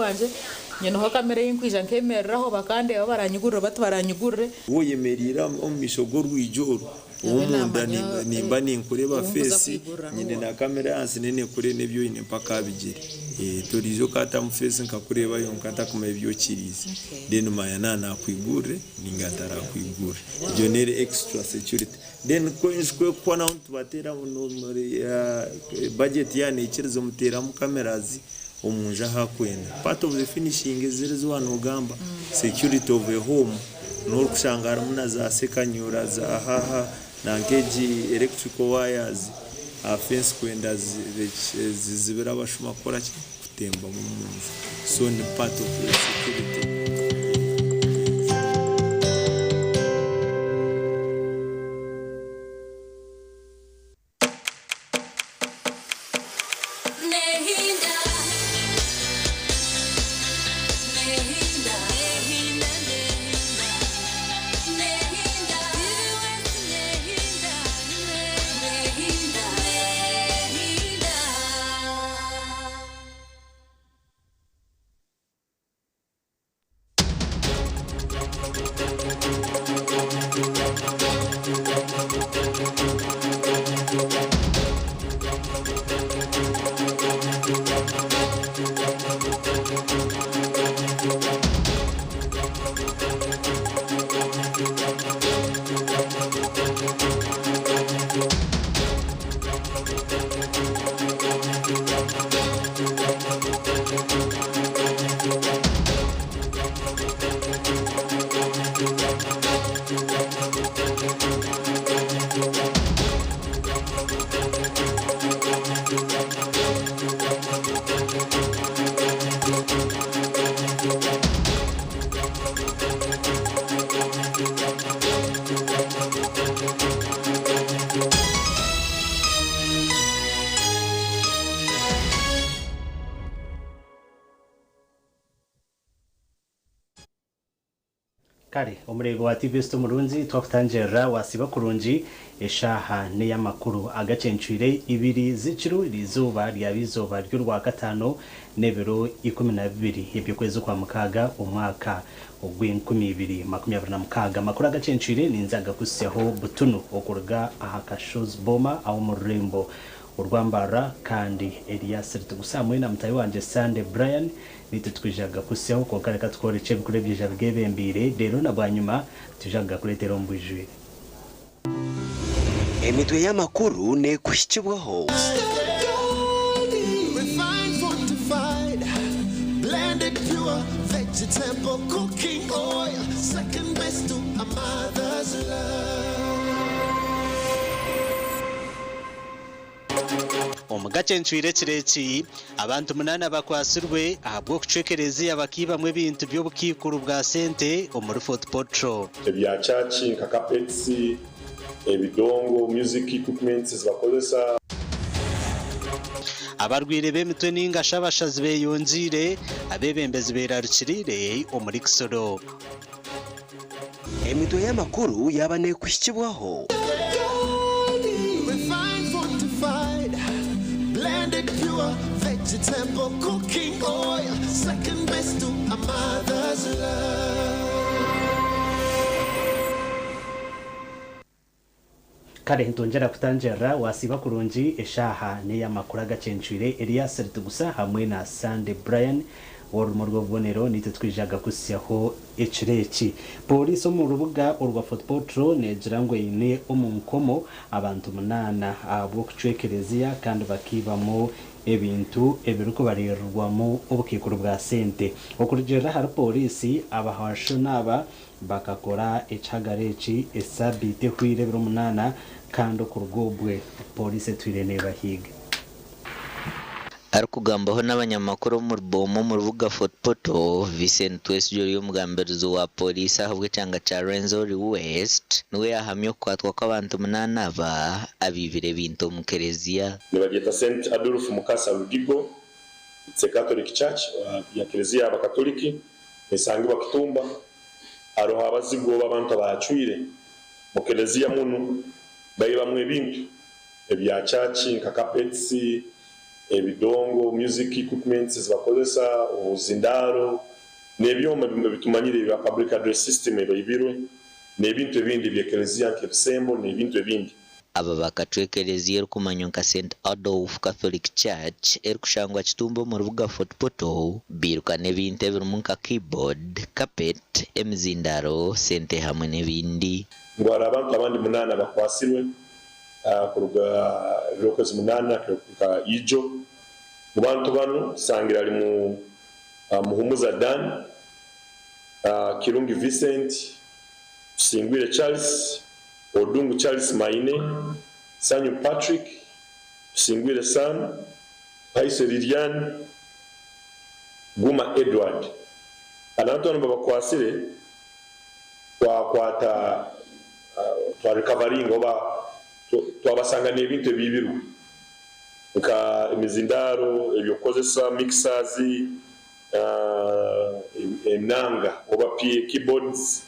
bangye, nyineho kamera ei nkwija nkemereraho bakandeeba baranyigurire oba tibaranyigurire. Waaba oyemereire omu maisho g'orwigi oru, ow'omunda nimba ninkureeba feesi, nyine na kamera ahansi nayo neekureeba n'ebi oine mpaka aha bigyere. Toriija okaatamu feesi nkakureeba yonka ntakumanya ebi okiriize. Then manya naaba naakwigurire nainga ntarakwigurire. Egyo n'eri extra security. Then ku enju ku ekuhwa naho nitubateeramu budget yaaba neikiriza omuteeramu cameras omunju ahu akwenda. Part of the finishing eziri ezi waaba nogamba, security of a home nohu orikushanga harimu na za sekanyura za haha na nk'egi electrical wires aha fence kwenda zizibire abashuma kukora ki? Kutembamu omunju. So ni part of the security y'enju. Kare omureebi wa TV City omurungi twakutangirira wasiiba kurungi eshaaha n'eyamakuru agacencwire ibiri z'ekiro eriizooba ryaba eizooba ry'orwakataano n'ebiro 12 eby'okwezi kwa mukaaga omwaka ogw'enkumi ibiri 26. Amakuru agacencwire ninza kugakuhitsyaho butunu okuruga aha Kashozi Boma ah'omu rurembo orwa Mbarara kandi Elias Rutigusa hamwe na mutaahi wangye Sunday Brian Naitwe twija kugakuhitsyaho, kwonka reka tukworekye ebikuru ebiija bigeebembeire, reero na bwanyima twija kugakureetera omu bwijwire. Emitwe y'amakuru neekuhikibwaho. Omu gacencwire ekiro eki, abantu munaana bakwatsirwe ahabw'okucwa ekereziya bakaibamu ebintu by'obukaikuru bwa sente omuri Fort Portal. Ebya church nka carpets, ebidongo, music equipments ezibakozesa. Abarwaire b'emitwe ninga shi abashazi beyongyeire, abeebembezi beerarukiriire omuri Kisoro. Emitwe y'amakuru yaaba neekuhikibwaho. Kare nitwongyera kutangirira wasiiba kurungi eshaaha n'eyamakuru agacencwire Elias Rutigusa hamwe na Sunday Brian w'orurumu rw'obubonero naitwe twija kugakuhitsyaho ekiro eki. Pooriisi omu rubuga orwa Fort Portal neegira ngu eine omu nkomo abantu munaana ahabw'okucwa ekereziya kandi bakaibamu ebintu ebirikubariirirwamu obukaikuru bwa sente. Okurugiirira ahari pooriisi, abahashoni aba Bakakora ekihagaro eki esaabiiti ehweire ebiro munaana kandi okuruga obwe pooriisi etwire neebahiiga. Arikugambaho n'abanyamakuru omuri Booma omu rubuga Fort Portal, Vincent Twesigye ori omugambirizi wa Pooriisi ahabw'ekyanga kya Rwenzori West niwe yaahamya okukwatwa kw'abantu munaana aba abaibire ebintu omu kereziya. Nibagyeta Saint Adolf Mukasa Rudigo, it's a Catholic church, ya kereziya y'abakatoliki. Nesangibwa Kitumba, haroho abazigu oba abantu abaacwire mu keleziya munu baibamu ebintu ebya church nka carpets, Ebidongo, music equipments ezibakozesa, obuzindaaro n'ebyoma ebimwe ebitumanyire ebya public address system ebaibirwe n'ebintu ebindi eby'ekereziya nk'ebisembo n'ebintu ebindi. Aba bakacwa ekereziya erikumanywa nka Saint Adolf Catholic Church erikushangwa Kitumba omu rubuga Fort Portal bairuka n'ebintu ebirimu nka keyboard, carpet, emizindaaro, sente hamwe n'ebindi. Ngu hariho abantu abandi munaana abakwatsirwe kuruga ebiro okwezi munaana nka ijo. Mu bantu banu tusangire harimu Muhumuza Dan, Kirungi Vincent, Tusingwire Charles, Odungu Charles Maine, Sanyu Patrick, Tusingwire Sam, Tuhaise Lilian, Guma Edward. Abantu banu babakwatsire twakwata twa recoveringa oba twabasanga n'ebintu ebiibirwe nka emizindaaro, eby'okukozesa, mixers, enanga oba PA keyboards,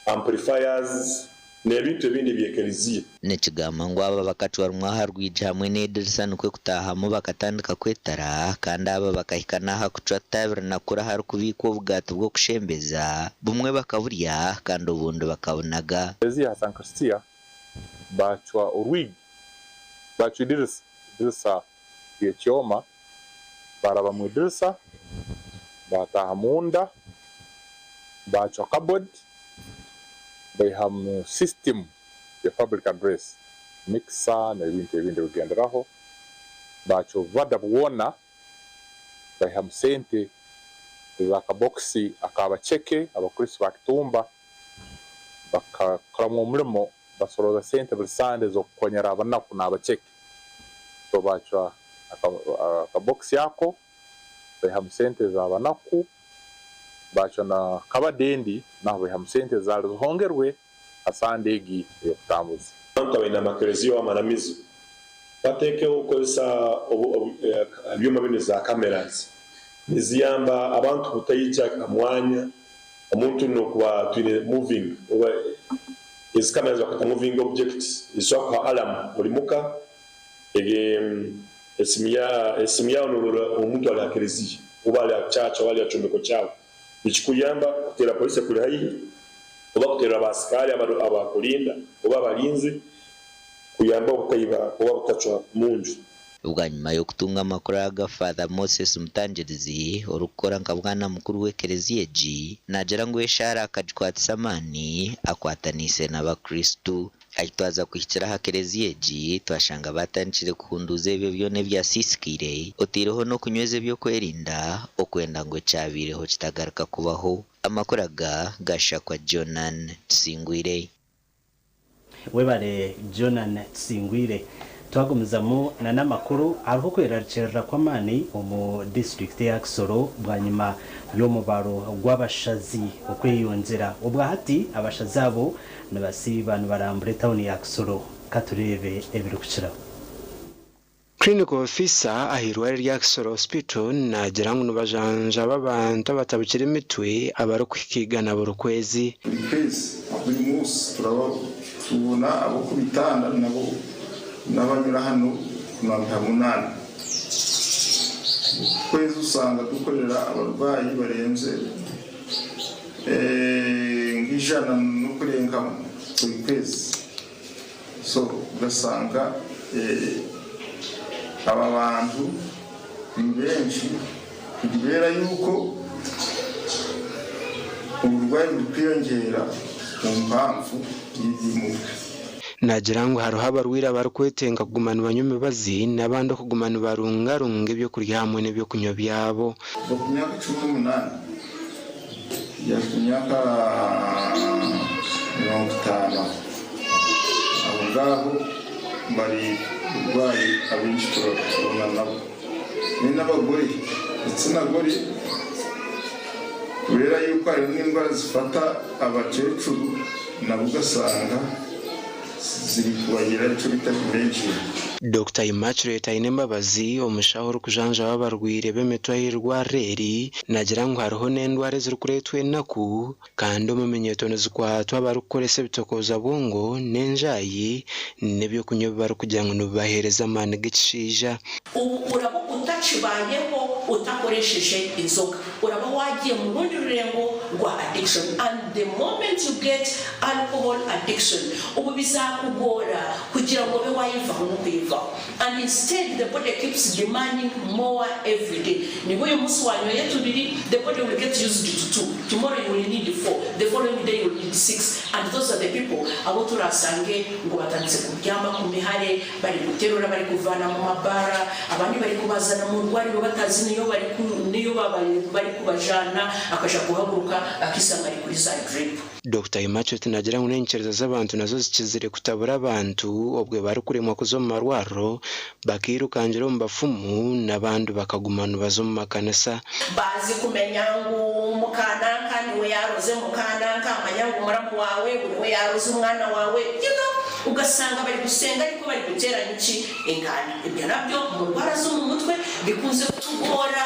amplifiers n'ebintu ebindi eby'ekereziya. Nikigambwa ngu aba bakacwarumwa aha rwigi hamwe n'edirisa nikwo kutaahamu bakatandika kwetara kandi aba bakahika n'aha kucwa tabirinakuru aharikubiikwa obugaati bw'okushembeza, bumwe bakaburya kandi obundi bakabunaga. Ekereziya ya Sankristia baacwa orwigi, baacwa edirisa, edirisa ry'ekyoma, baaraba mu idirisa, baataaha munda, baacwa cupboard, baihamu system ya public address, mixer n'ebintu ebindi ebigenderaho, baacwa obubada bwona, baihamu sente ez'akabokisi ak'abaceke, Abakristo ba Kitumba bakakoramu omurimo basorooza sente buri Sande ez'okukonyera abanaku n'abaceke. So baacwa akabokisi ako, baihamu sente ez'abanaku, baacwa na kabada endi naho baihamu sente ezaali zihongerwe ha Sande egi ey'okutambuza. Abantu abaine amakereziya oba amaramizo bateekeho kukozesa ebyoma binu za cameras niziyamba abantu kutaija aha mwanya omuntu nokuba twine moving oba ezi cameras bakweta moving object ezisobola kuha alarm ori muka esimu yaawe norora omuntu ari aha kereziya oba ari aha church oba ari aha kyombeko kyawe nikikuyamba kuteera polisi ekuri haihi oba kuteera abasikaari abakurinda oba abarinzi kuyamba obutaiba oba butacwa munju. Bwanyima y'okutunga amakuru aga, Father Moses Mutangirizi orikukora nka bwana mukuru w'ekereziya egi naagira ngu eshaara akagikwatisa amaani akwataniise n'abakristu. Ahi twaza kuhikira aha kereziya egi twashanga batandikire kuhunduuza ebyo byona ebyasiisikaire otaireho n'okunyweza eby'okwerinda okwenda ngu ekyabaireho kitagaruka kubaho. Amakuru aga gashakwa Jonan Tusingwire. Webare Jonan Tusingwire. Twagumizamu na n'amakuru hariho okwerarikirira kw'amaani omu disiturikiti ya Kisoro bwanyima y'omubaro gw'abashazi okweyongyera. Obwahati abashazi abo nibasiiba nibarambura etawuni ya Kisoro. Katureebe ebirikukiraho. Clinical officer ah'eirwariro rya Kisoro Hospital naagira ngu nibajanjaba abantu abatabukire emitwe abarikuhika igana buri kwezi. Buri kwezi, buri munsi turaba tubona abo ku bitanda nabo n'abanyura hano nka munaana. Kwezi usanga dukorera abarwayi barenze nk'ijana no kurenga buri kwezi. So ugasanga aba bantu ni benshi kubera yuko uburwayi buri kwiyongera mu mpamvu y'iby'umutwe. Naagira ngu hariho abarwaire abarikwetenga kuguma nibanywa emibazi n'abandi okuguma nibarungarunga ebyokurya hamwe n'ebyokunywa byabo. Kuva ku myaka 18 kugera ku myaka 50, abo ngaho bari uburwayi abenshi turabona nabo ni n'abagore, igitsina gore, kubera yuko hari n'indwara zifata abakecuru nabo ugasanga ziri kubagira icyo bita dementia. Dokita Immaculate Ainembabazi, omushaho orikujanjaba abarwaire b'emitwe ah'eirwariro eri, naagira ngu hariho n'endwara ezirikureetwa enaku kandi omu minyeeto nizikwatwa abarikukoresa ebitokooza bwongo n'enjaayi n'ebyokunywa ebi barikugira ngu nibibaheereza amaani g'ekishaija. Ubu uraba utakibayeho utakoresheje inzoga uraba wagiye mu rundi rurengo rwa addiction and the moment you get alcohol addiction ubu bizakugora kugira ngo ube wayivaho no kuyivaho and instead the body keeps demanding more everyday niba uyu munsi wanyoye tubiri, the body will get used to two, tomorrow you will need four, the following day you will need six, and those are the people abo turasange ngo batanditse kuryama ku mihare, bari guterura, bari kuvana mu mabara, abandi bari kubazana mu rwariro batazi niyo bari ku- niyo baba- bari kubajana, akaja guhaguruka akisanga ari kuri za drip. Dokita Immaculate naagira ngu n'enyikiriza z'abantu nazo zikizire kutabura abantu obwe barikuremwa kuza omu marwariro bakairukangira omu bafumu n'abandi bakaguma nibaza omu makanisa. Bazi kumenya ngu mukananka niwe yaroze mukananka, amanya ngu muramu wawe ngu niwe yaroze umwana wawe, ugasanga bari gusenga ariko bari guteranya iki ingana. Ibyo nabyo mu ndwara zo mu mutwe bikunze kutugora,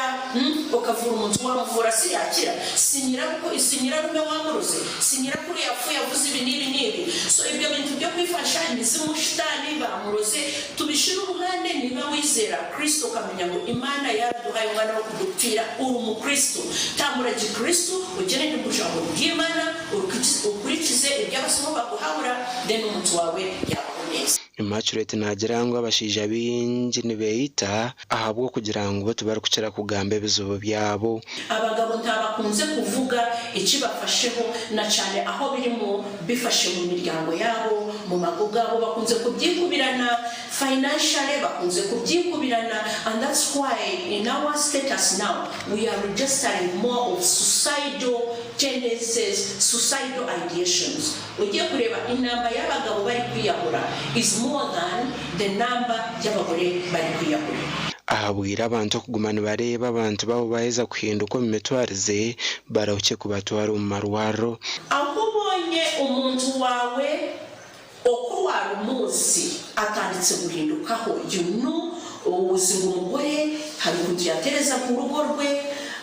Ukavura umuntu, wamuvura si yakira, si nyirarume, si nyirarume wamuroze, si nyirakuru yapfuye avuze ibi n'ibi n'ibi. So ibyo bintu byo kwifasha imizimu, shitani bamuroze, tubishire uruhande. Niba wizera Kristo, ukamenya ngo Imana yaraduhaye umwana wo kudupfira, uri umukristo, tambura gikristo, ugenere mu ijambo ry'Imana, ukurikize ibyo abasoma baguhabura, then umuntu wawe yabaho neza. Immaculate naagira ngu abashaija baingi nibeeyita ahabw'okugira ngu bo tibarikukira kugamba ebizibu byabo. Abagabo ntabakunze kuvuga ikibafasheho, na cyane aho birimo bifashe mu miryango yabo, mu mago gabo, bakunze kubyikubirana financially, bakunze kubyikubirana, and that's why in our status now we are registering more of suicidal tendencies, suicidal ideations. Ugiye kureba, inamba y'abagabo bari kwiyahura is more than the number y'abagore bari kwiyahura. Ahabwire abantu okuguma nibareeba abantu baabo baheza kuhinduka omu mitwarize barahukye kubatwara omu marwariro. Aho ubonye umuntu wawe uko wari umuzi atanditse guhindukaho, uzi ngo umugore hari ukuntu yatereza ku rugo rwe,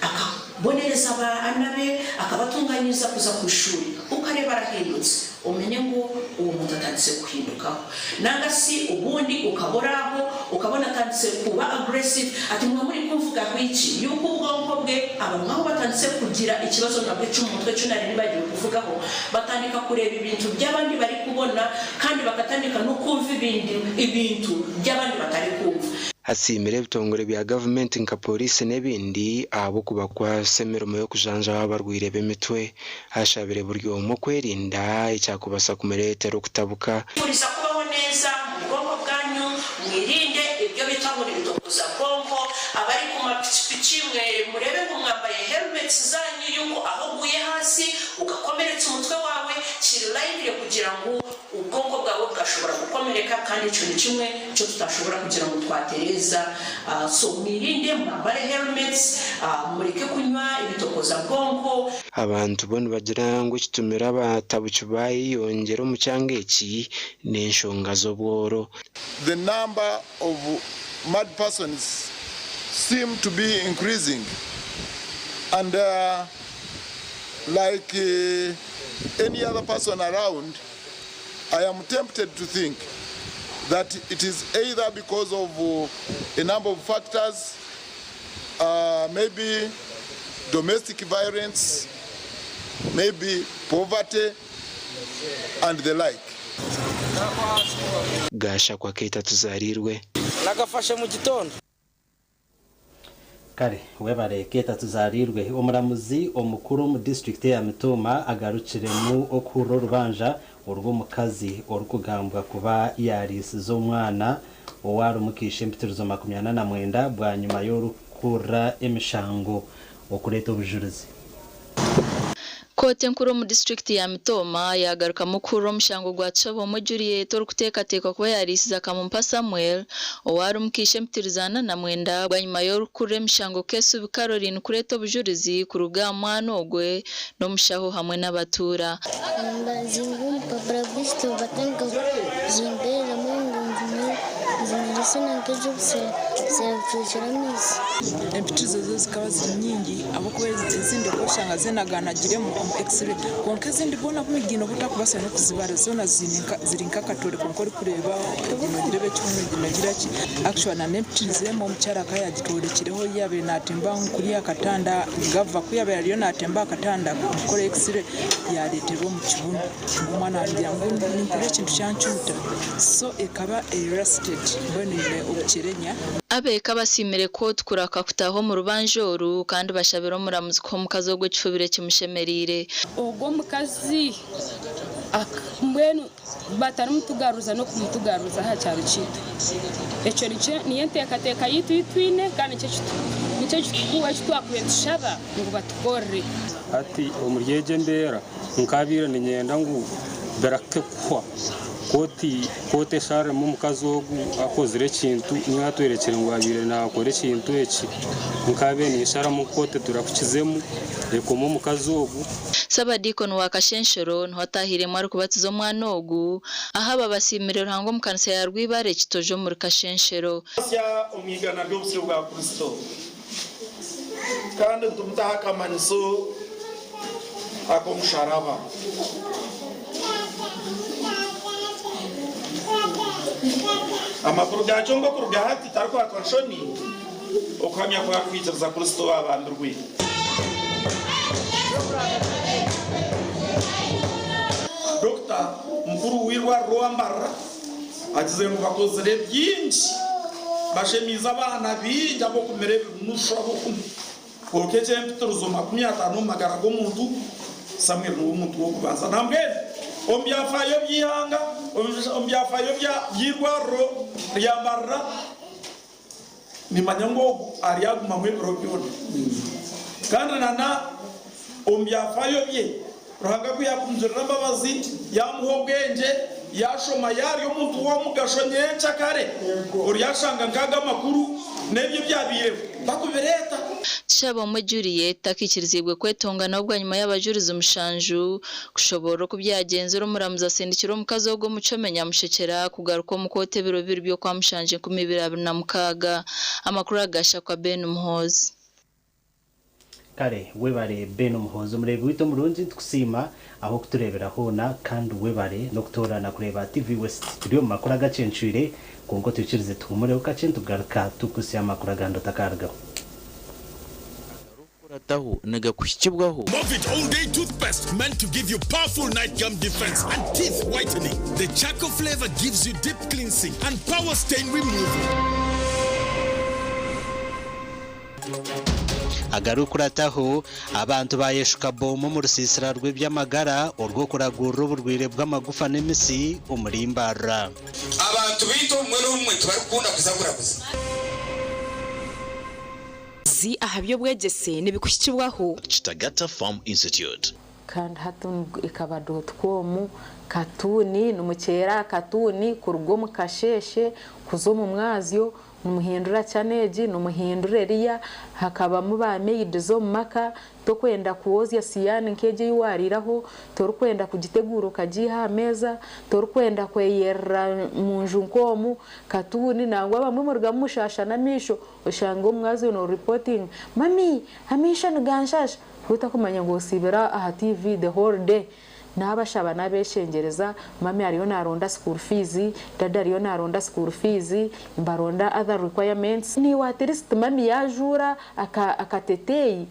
akabonereza abana be, akabatunganyiriza kuza ku ishuri, ukareba arahindutse, umenye ngo uwo muntu atanditse guhindukaho. Nanga si ubundi ukabora aho ukabona atanditse kuba aggressive, ati mwe muri kumvuga iki, yuko ubwonko bwe abantu aho batanditse kugira ikibazo nabwo cy'umutwe cyo nari nibagiwe kuvugaho, batandika kureba ibintu by'abandi bari kubona, kandi bagatandika no kumva ibindi ibintu by'abandi batari kumva. Asiimire ebitongore bya gavumenti nka polisi n'ebindi ahabw'okubakwasa emirimo y'okujanjaba abarwaire b'emitwe. Ashabire buri omwe okwerinda ekyakubasa kumureetera okutabuka. Kuriza kubaho neza mu bwonko bwanyu, mwirinde ibyo bita ngo ni ibitokoza bwonko. Abari ku mapikipiki, mwe murebe ngo mwambaye helmets zanyu, yuko aho uguye hasi ugakomeretsa umutwe wawe kirayindire kugira ngo ubwonko bwawe bwashobora gukomereka, kandi icyo ni kimwe cyo tutashobora kugira ngo twatereza. So mwirinde, mwambare helmets, mureke kunywa ibitokoza bwonko. Abantu bo nibagira ngu ekitumire abatabuki bayeyongyera omu kyanga eki n'enshonga z'obworo. The number of mad persons seem to be increasing. And like any other person around, I am tempted to think that it is either because of a number of factors, maybe domestic violence, maybe poverty, and the like. Gashakwa Keita tuzarirwe. Nagafashe mu gitondo. Kare webare Keita tuzarirwe. Omuramuzi omukuru mu disitulikiti ya Mitooma agarukiremu okuhurira orubanja orw'omukazi orikugambwa kuba yarisize omwana owarumukisha empitirizo 49 bwanyuma y'orukurra emishango okureeta obujurizi. Kooti enkuru omu disitulikiti ya Mitooma yagarukamu kuhurira omushango gwa Tushabomwe Juliet, orikuteekateekwa kuba yariisize Akamumpa Samuel owarumukisha empitirizo 49, bwanyima y'orukurura emishango Kesubi Caroline kureeta obujurizi kuruga aha mwana ogwe n'omushaho hamwe n'abatuura. Mbazinga omupapura gw'ekitabo batandika zimpereramu ngu nzinyire. Ensi nk'ez'obusera zirabicwekera amaizi. Empitirizo zo zikaba ziri nyingi ahabw'okuba ezindi okashanga zenaganagiremu omu x-ray kwonka ezindi bwona bumigiine obu otakubaasa n'okuzibara zoona ziri nk'akatore kwonka orikureeba egi nogireeba ekihumi egi nogira ki actually n'empitirizo emwe omukyara akaba yagitworekireho ei yaabaire naatemba kuriya aha katanda gava ku yaabaire ariyo naatemba aha katanda kukora x-ray yaareeterwa omu kibunu ngu omwana yaamugira ngu nimpurira ekintu kyancuuta so ekaba eri rusted mbwenu eine obukyerenya. Abeeka basiimire kooti kuraka kutaaha omu rubanja oru kandi bashabire omuramuzi kuha omukazi ogwo ekifubiro ekimushemereire. Ogwo omukazi mbwenu batarimutugaruza n'okumutugaruza aha kyaro kyaitu. Ekyo nikyo niyo enteekateeka yaitu ei twine kandi nikyo eki twakubaire nitushaba ngu batukorere. Hati omuri egyo embeera nkaabaire niinyenda ngu birake kuhwa kooti kooti esharemu omukazi ogu akozire ekintu ninga atwerekire ngu abaire naakora ekintu eki nkaabaire ninsharamu kooti turakukizemu ekome omukazi ogu. Ssabadiikoni wa Kashenshero niho ataahiremu arikubatiza omwana ogu ahu aba basiimire Ruhanga omu kanisa ya Rwibare Kitojo omuri Kashenshero. Basya omu igana ry'obusyo bwa Kristo, kandi nitumutaho akamanyiso ak'omusharaba. Amakuru gaakyo ngu okuruga hati tarikwatwa nshoni okuhamya ku arikwikiriza Kristo owaabambirwe. Dokita mukuru w'eirwariro owa Mbarara agizire ngu bakozire bingi bashemiize abaana baingi ab'okumira ebinushu ab'okunywa kwonka eky'empitirizo 50 omu magara g'omuntu, Samuel niwe muntu w'okubanza. Nambwenu omu byafaayo by'eihanga, omu byafaayo by'eirwariro rya Mbarara, Nimanya ngu ogu aryagumamu ebiro byona. Kandi na omu byafaayo bye, Ruhanga ku yaakumugirira embabazi, yaamuha obwengye, yaashoma, yaarya omuntu w'omugasho nyenkyakare, oryashanga nk'ago amakuru n'ebyo ebyabaireho bakubireeta. Tushabomwe Juliet takiikiriziibwe kwetongana bwanyima y'abajurizi mushanju kushoboorora oku byagyenzire omuramuzi asindikire omukazi ogwo omukyome nyamushekyera kugaruka omu kooti ebiro bibiri by'Okwamushanju 2026. Amakuru aga gashakwa Ben Muhoozi. Kare webare Ben Muhoozi omureebi waitu omurungi nitukusiima ahabw'okutureebera hoona kandi webare n'okutoorana kureeba TV West. Turi omu makuru agakyencwire kwonka otwikirize tuhumureho kakye nitugaruka tukuhitsye amakuru agandi otakarugaho. Agarikukurataho nigakuhikibwaho. Movit All Day Toothpaste meant to give you powerful night gum defense and teeth whitening. The charcoal flavor gives you deep cleansing and power stain removal. Agarikukurataho, abantu baayeshuka bomu omu rusiisira rw'eby'amagara orw'okuragurira oburwaire bw'amagufa n'emitsi omuri Mbarara. Abantu baitu obumwe n'obumwe tibarikukunda kuza kuraguza. Zi aha by'obwegyese nibikuhikibwaho. Kitagata Farm Institute. Kandi hati ekaba doti komu katuuni nimukyera akatuuni kuruga omu kasheeshe kuza omu mwazyo nimuhindura channel egi nimuhindura eriya hakabamu ba maids omu maka tokwenda kwozya siyaani nk'egi ei waariiraho torikwenda kugiteguura okagiiha aha meeza torikwenda kweyerera munju nk'omu katuuni nangwa abamwe murugamu mushaasha n'amaisho oshanga omumwazyo noreportinga mummy amaisho niganshasha Otakumanya ngu osiibire aha TV the whole day nabashaba nabeshengyereza mummy ariyo naronda school fees, daddy ariyo naronda school fees, nibaronda other requirements naiwe at least mummy yajuura akateteeyi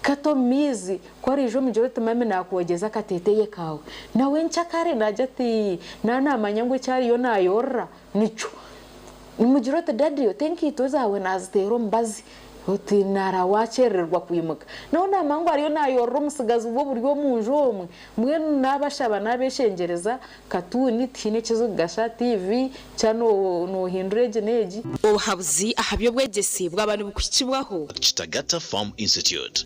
kata omu maizi ku oraije omugire oti mummy nakwogyeza akateteeyi kaawe nawe nkyakare nagira ati naaba namanya ngu eki ariyo nayorora nikyo Nimugire oti, Daddy, oti enkaito zaawe naaziteera omubazi. Oti naara waakyerererwa kwimuka. Nawe naamanya ngu ariyo naayorora omutsigazi we oburi omu nju omwe. Mbwenu naabashaba naabeshengyereza, katuuni tihaine ekirikugasha, tiivi, channel noohindura egi n'egi. Obuhabuzi aha by'obwegyese bwaba nibukuhikibwaho. Kitagata Farm Institute.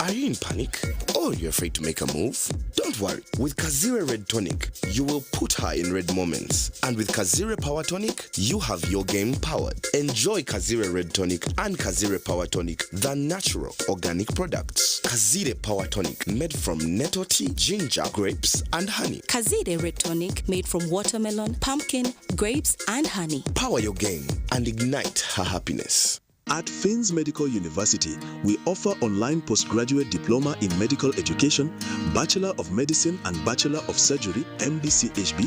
Are you in panic? panic or you're afraid to make a move? Don't worry. With Kazire Red Tonic, you will put her in red moments. And with Kazire Power Tonic, you have your game powered. Enjoy Kazire Red Tonic and Kazire Power Tonic, the natural organic products. Kazire Power Tonic, made from nettle tea, ginger, grapes, and honey. Kazire Red Tonic made from watermelon, pumpkin, grapes, and honey. Power your game and ignite her happiness. At Finns Medical University, we offer online postgraduate diploma in medical education, Bachelor of Medicine and Bachelor of Surgery, MBCHB,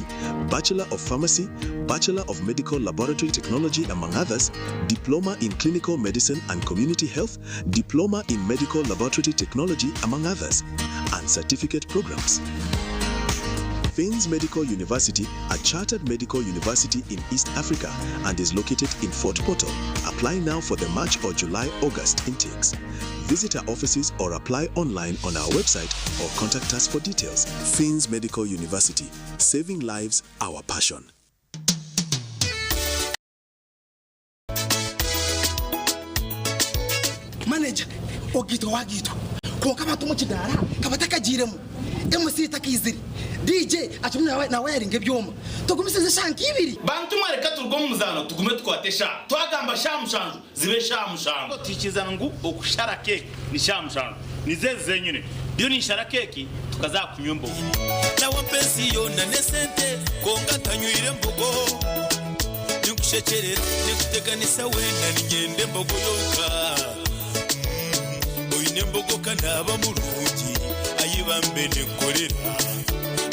Bachelor of Pharmacy, Bachelor of Medical Laboratory Technology, among others, Diploma in Clinical Medicine and Community Health, Diploma in Medical Laboratory Technology, among others, and certificate programs. Finns Medical University, a chartered medical university in East Africa and is located in Fort Portal. Apply now for the March or July August intakes. Visit our offices or apply online on our website or contact us for details. Finns Medical University, saving lives, our passion. Manager ogaitwa wagaitwa kwonka abantu omu kidaara kabatakagiiremu MC takaizire DJ akirimu nawayaringa ebyoma tugumisirize eshaaha nk'ibiri. Bantu mwe reka turuge omu muzaano tugume tukwate eshaaha. Twagamba shaaha mushanju zibe shaaha mushanju. Twikiriza ngu okushara keeki ni shaaha mushanju. Nizo ezi zenyine. Ndiyo ninshara keeki tukaza aha kunywa embogo. Nawe ampa ensi yoona n'esente kwonka ntanywire embogo. Ninkushekyerera, ninkuteganisa weena niinyenda embogo yonka. Oine embogo ka naaba murungi, ai bambe ninkukorera.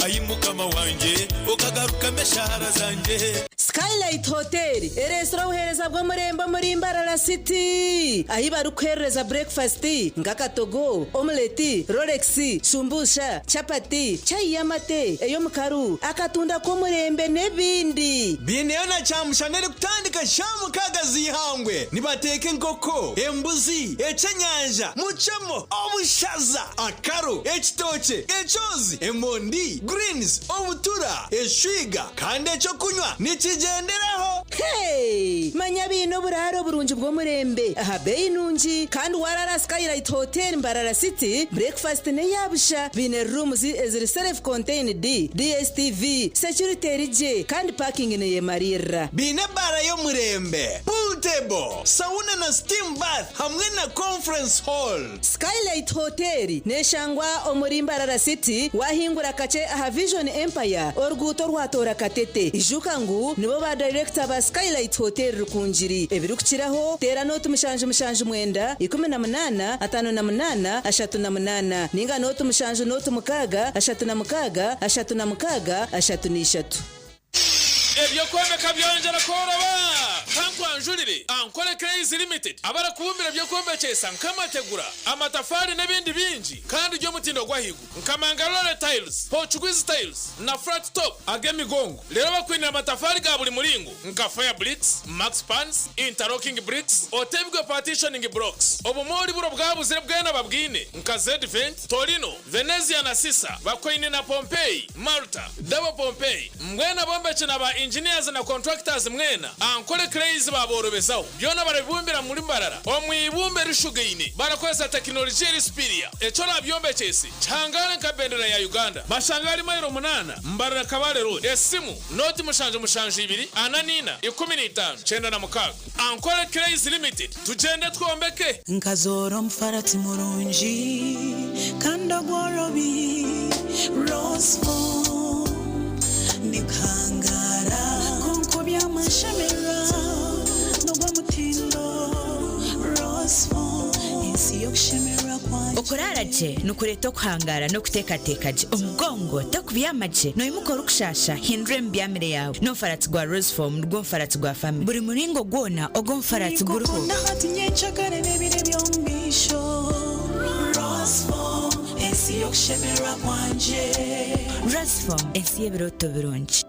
Ai Mukama wangye, okagarukamu eshaara zangye. Skylight Hotel ereetsire obuheereza bw'omurembe omuri Mbarara City ahi barikuheerereza burekifasiti nk'akatogo, omuleti, rolex, shumbusha, chapati, chai y'amate, ey'omukaru, akatunda k'omurembe n'ebindi. Baineyo na kyamushana erikutandika shaaha mukaaga z'eihangwe. Nibateeka enkoko, embuzi, ekyenyanja, mucemo, obushaza, akaro, ekitookye, ekyozi, emondi, greens, obutura, eshwiga kandi ekyokunywa nikigyenderaho. Hey! Manya baine oburaaro burungi bw'omurembe aha beeyi nungi kandi waraara Skylight Hotel Mbarara City, breakfast n'eya busha. Baine rooms eziri self contained, DSTV, security eri gye kandi parking neyemariirira. Baine ebaara y'omurembe, pool table, sauna na steam bath hamwe na conference hall. Skylight Hotel neshangwa omuri Mbarara City wahingura kakye aha Vision Empire oruguuto orwatoora Katete. Ijuka ngu nibo ba dayirekita ba Skylight Hotel Rukungiri. Ebirikukiraho teera nooti 779 18 58 38 ninga nooti 7 nooti 6 36 36 33. Eby'okwombeka byongyera kworoba! Kankwanjurire Ankole Clays Limited abarakubumbira eby'okwombekyesa nk'amategura, amatafaari n'ebindi bingi kandi by'omutindo gw'ahaiguru nka Mangalore Tiles, Portuguese Tiles na Flat Top ag'emigongo. Reero bakwinire amatafaari ga buri muringo nka Fire Bricks, Max Pans, Interlocking Bricks, Otebwe Partitioning Blocks. Obumoori buri obwabuzire bwena babwine nka Zedvent, Torino, Venezia na Sisa, bakwaine na Pompeii, Malta, Double Pompeii. Mbwenu abombeki na ba engineers na contractors mwena, Ankole Clays baaborobezaho. Byona barabibumbira muri Mbarara omu ibumba erishugaine barakozesa tekinologiya eri superior. Eki orabyombekyese kihangare nka bendera ya Uganda. Bashanga ahari mailo munaana, Mbarara Kabale Road. Esimu, nooti 772 44 15 96. Ankole Clays Limited, tugyende twombeke! Nkazoora omufarati murungi kandi ogworobi, Rosefoam nikuhangaara kwonka oby'amashemererwa n'ogw'omutindo, Rosefoam ensi y'okushemererwa kwangye. Okuraara gye nikureeta okuhangaara n'okuteekateeka gye. Omugongo tokubyama gye, noimuka orikushaasha, hindura emibyamire yaawe. N'omufaratsi gwa Rosefoam nigwo mufaratsi gwa famire. Buri muringo gwona ogw'omufaratsi guriho. Ninkukunda hati nyencakare n'ebiro eby'omu maisho, Rosefoam ensi y'okushemererwa kwangye. Rosefoam ensi y'ebirooto birungi.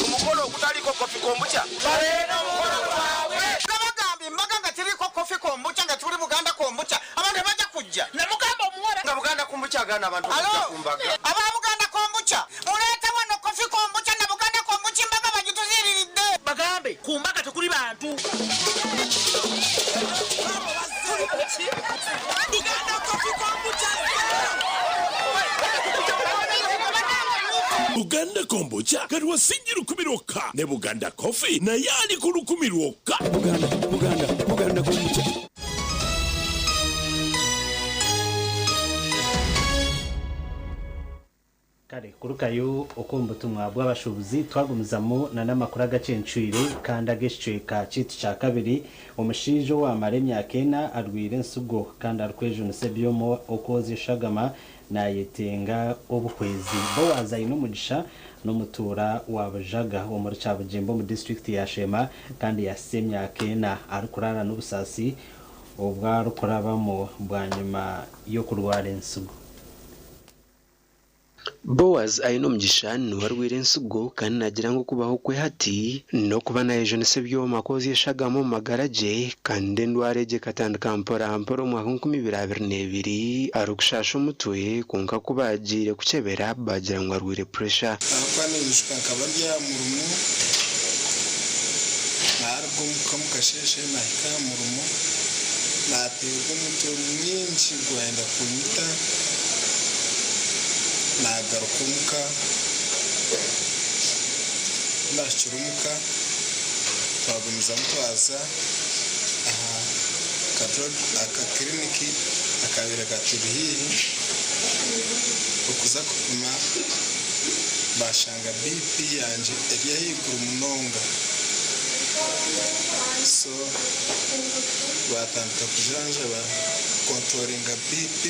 Omukolo ogutaliiko Coffee Kombucha. Baleeta omukolo gwabwe. Nga bagamba embaga nga teriiko Coffee Kombucha nga tuli Buganda Kombucha abantu tebajja kujja. Namugamba omuwala nga Buganda Kombucha agaana abantu okujja ku mbaga. Aba Buganda Kombucha muleete wano Coffee Kombucha na Buganda Kombucha embaga bagituziiriridde. Bagambe ku mbaga tekuli bantu. Buganda Kombucha kati wa singi 1000 lwokka ne Buganda Coffee naye ali ku 1000 lwokka. Buganda, Buganda, Buganda Kombucha. Kare kurugayo okwo omu butumwa bw'abashuubuzi twagumizamu na n'amakuru agacencwire kandi ag'ekicweka kyaitu kya kabiri. Omushaija owaamara emyaka ena arwaire ensigo kandi arikwejunisa ebyoma okwozya eshagama nayetenga obuhwezi. Boaz Ainomugisha n'omutuura wa Bujaga omuri Kyabugimba omu disiturikiti ya Sheema kandi yaahitsya emyaka ena arikuraara n'obusaasi obu arikurabamu bwanyima y'okurwara ensigo. Boaz Ainomugisha niwe arwaire ensigo kandi naagira ngu okubaho kwe hati n'okuba naayejunisa ebyoma kwozya eshagama omu magara gye kandi endwara egyo ekatandika mpora mpora omwaka 2022 arikushaasha omutwe kwonka ku baagiire kukyebera baagira ngu arwaire puresha. Ahabw'okuba ninyijuka nkaba ndi aha murimo, naaruga omuka omu kasheeshe naahika aha murimo, naateerwa omutwe mwingi gwayenda kunyita, naagaruka omuka, ku naahikire omuka twagumizamu twaza aha kakiriniki akaabaire katuri haihi okuza kupima baashanga BP yangye eri ahaiguru munonga so baatandika kujanjaba kukontoringa BP.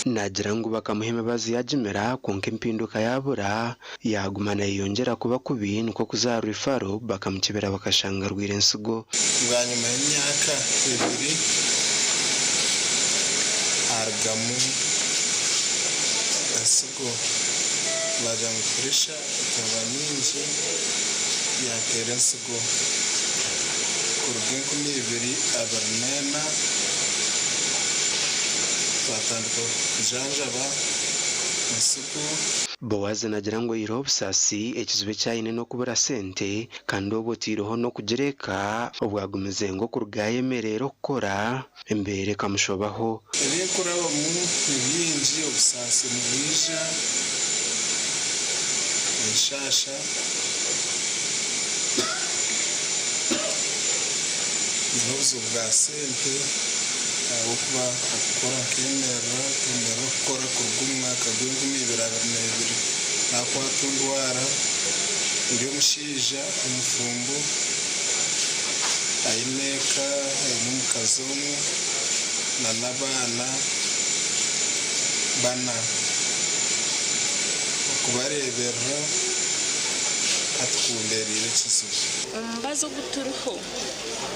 Naagira ngu bakamuha emibazi yaagimira kwonka empinduka yaabura, yaaguma naayeyongyera kuba kubi nikwo kuza aha rwifaro bakamukyebera bakashanga arwaire ensigo. Bwanyima y'emyaka ebiri harugamu ensigo baagira ngu puresha ekaba nyingi yateera ensigo kuruga 2024 twatandika kujanjaba ensigo. Boazi naagira ngu oihireho obusaasi, ekizibu eki aine n'okubura sente kandi obwo otaireho n'okugira eka obwagumize ngu okuruga ayemereire okukora embeera ekamushobaho. Ebinkurabamu ni bingi, obusaasi nibwija, enshasha nyine obuzibu bwa sente ahabw'okuba okukora nkemerera, nkemerera okukora kuruga omu mwaka gw'enkumi ibiri abiri n'ebiri nakwatwa endwara, ndi omushaija omufumbo aine eka, aine omukazi omwe na n'abaana bana. Okubareeberera hati kumbeereire ekizibu. Omubazi ogu turiho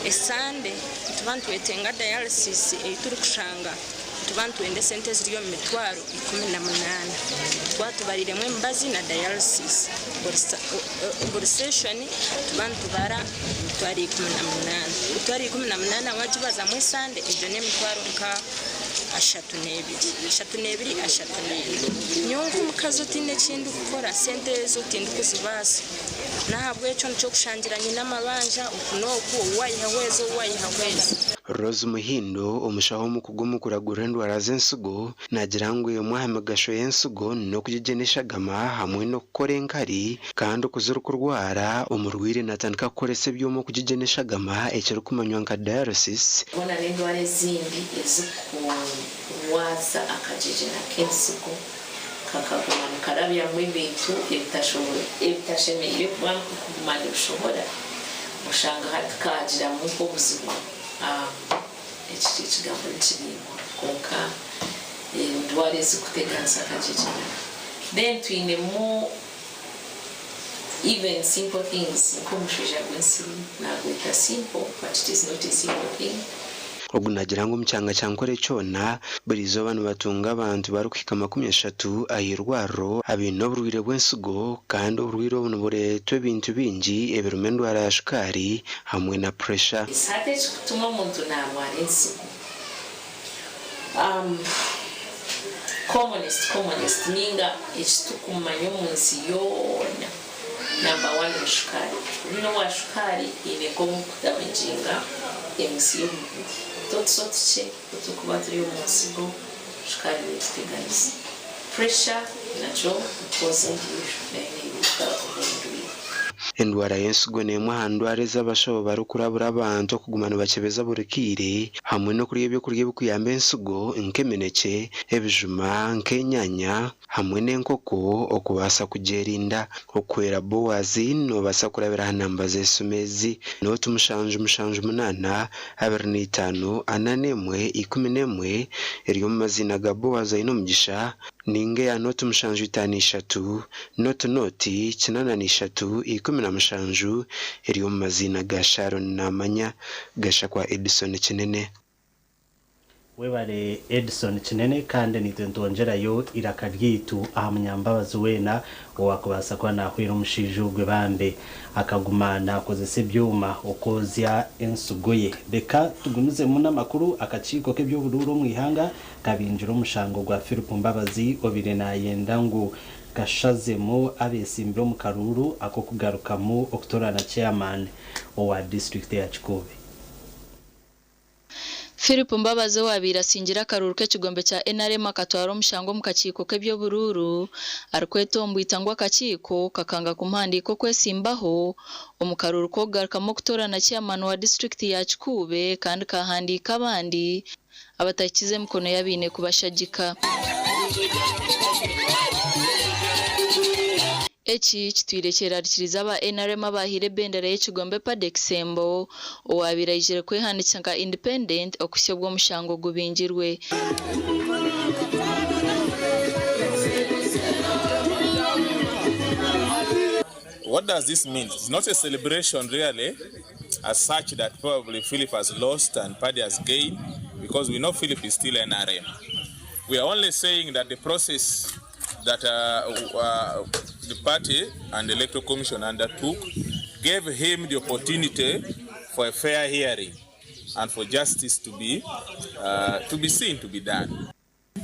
esande nituba nitwetenga dialysis ei turikushanga nituba nitwenda esente eziri omu mitwaro 18 twaba tubariiremu emibazi na dialysis. Buri session nituba nitubara emitwaro 18. Emitwaro 18 waagibazamu esande egyo n'emitwaro nka 32. 32, 34. Nyowe nk'omukazi otaine eki ndikukora sente ezo tindikuzibaasa. N'ahabw'ekyo nikyo kushangira nyine amabanja oku n'oku, ou waihaho ezi, ou waihaho ezi. Rose Muhindo, omushaho omukugu omu kuragurira endwara z'ensigo, naagira ngu emwe aha migasho y'ensigo n'okugyegyena eshagama hamwe n'okukora enkari kandi ku zirikurwara, omurwaire naatandika kukoresa ebyoma okugyegyena eshagama ekirikumanywa nka dialysis. Hoona n'endwara ezindi ezirikurwaza akagyegyena k'ensigo. Kakaguma nikarabyamu ebintu ebitashemereire kuba kuguma nibishohora, oshanga hati kaagiramu nk'obuzibu. Eki ekigambo nikiraingwa kwonka endwara ezirikuteganisa akagyegyena. Then twinemu even simple things nk'omushwija gw'ensiri, naagweta simple but it is not a simple thing. Ogu naagira ngu omu kyanga kya Nkore kyona, buri izooba nibatunga abantu barikuhika 30 aha irwariro abaine oburwaire bw'ensigo kandi oburwaire obu nibureetwa ebintu bingi ebirimu endwara ya shukaari hamwe na puresha. Hati ekikutuma omuntu narwara ensigo commonest commonest ninga ekitukumanya omunsi yoona Number one ni shukaari. Bwine owa shukaari eine nk'omu kudamaginga emisi y'omubiri. Otuso otukye oturikuba turi omu nsigo, shukaari netuteganisa. Pressure nakyo because endiijo nayo neereeta. Endwara y'ensigo n'emwe aha ndwara ezi abashaho barikurabura abantu okuguma nibakyebeza buri kaire hamwe n'okurya ebyokurya ebirikuyamba ensigo nk'eminekye, ebijuma nk'enyanya hamwe n'enkoko okubaasa kugyerinda. Okuhwera Boaz noobaasa kurabira aha namba z'esimu ezi, nooti 778 25 41 11 eri omu maziina ga Boaz Ainomugisha Ninga eya nooti 753, nooti nooti, 83, 17, eri omu maziina ga Sharon Namanya, Gashakwa Edson Kinene. Webare Edson Kinene kandi naitwe nitwongyerayo eiraka ryaitu aha munyambabazi weena owakubaasa kuba nahwera omushaija ogwe bambe akaguma nakozesa ebyoma okwozya ensigo ye. Reka tugumizemu n'amakuru akakiiko k'eby'oburuuru omu ihanga Kabingira omushango gwa Philip Mbabazi obaire nayenda ngu kashazemu abesimbire omu karuuru ak'okugarukamu okutoorana Chairman owa disiturikiti ya Kikuube. Philip Mbabazi owabaire asingire akaruuru k'ekigombe kya NRM akatwara omushango omu kakiiko k'eby'oburuuru arikwetombwita ngu akakiiko kakanga kumuhandiika okwesimbaho omu karuuru k'okugarukamu okutoorana Chairman wa disiturikiti ya Kikuube kandi kahandiika abandi abatahikize emikono y'abaine kubashagika. Eki kitwire kyerarikiriza aba NRM abaahaire ebendera y'ekigombe Paddy Kisembo owaabaire aijire kwehandiikisa nka Independent okuhitsya obu omushango gubingirwe. What does this mean? It's not a celebration really as such that probably Philip has lost and Paddy has gained because we know Philip is still NRM. We are only saying that the process that uh, uh, the party and the Electoral Commission undertook gave him the opportunity for a fair hearing and for justice to be, uh, to be seen to be done.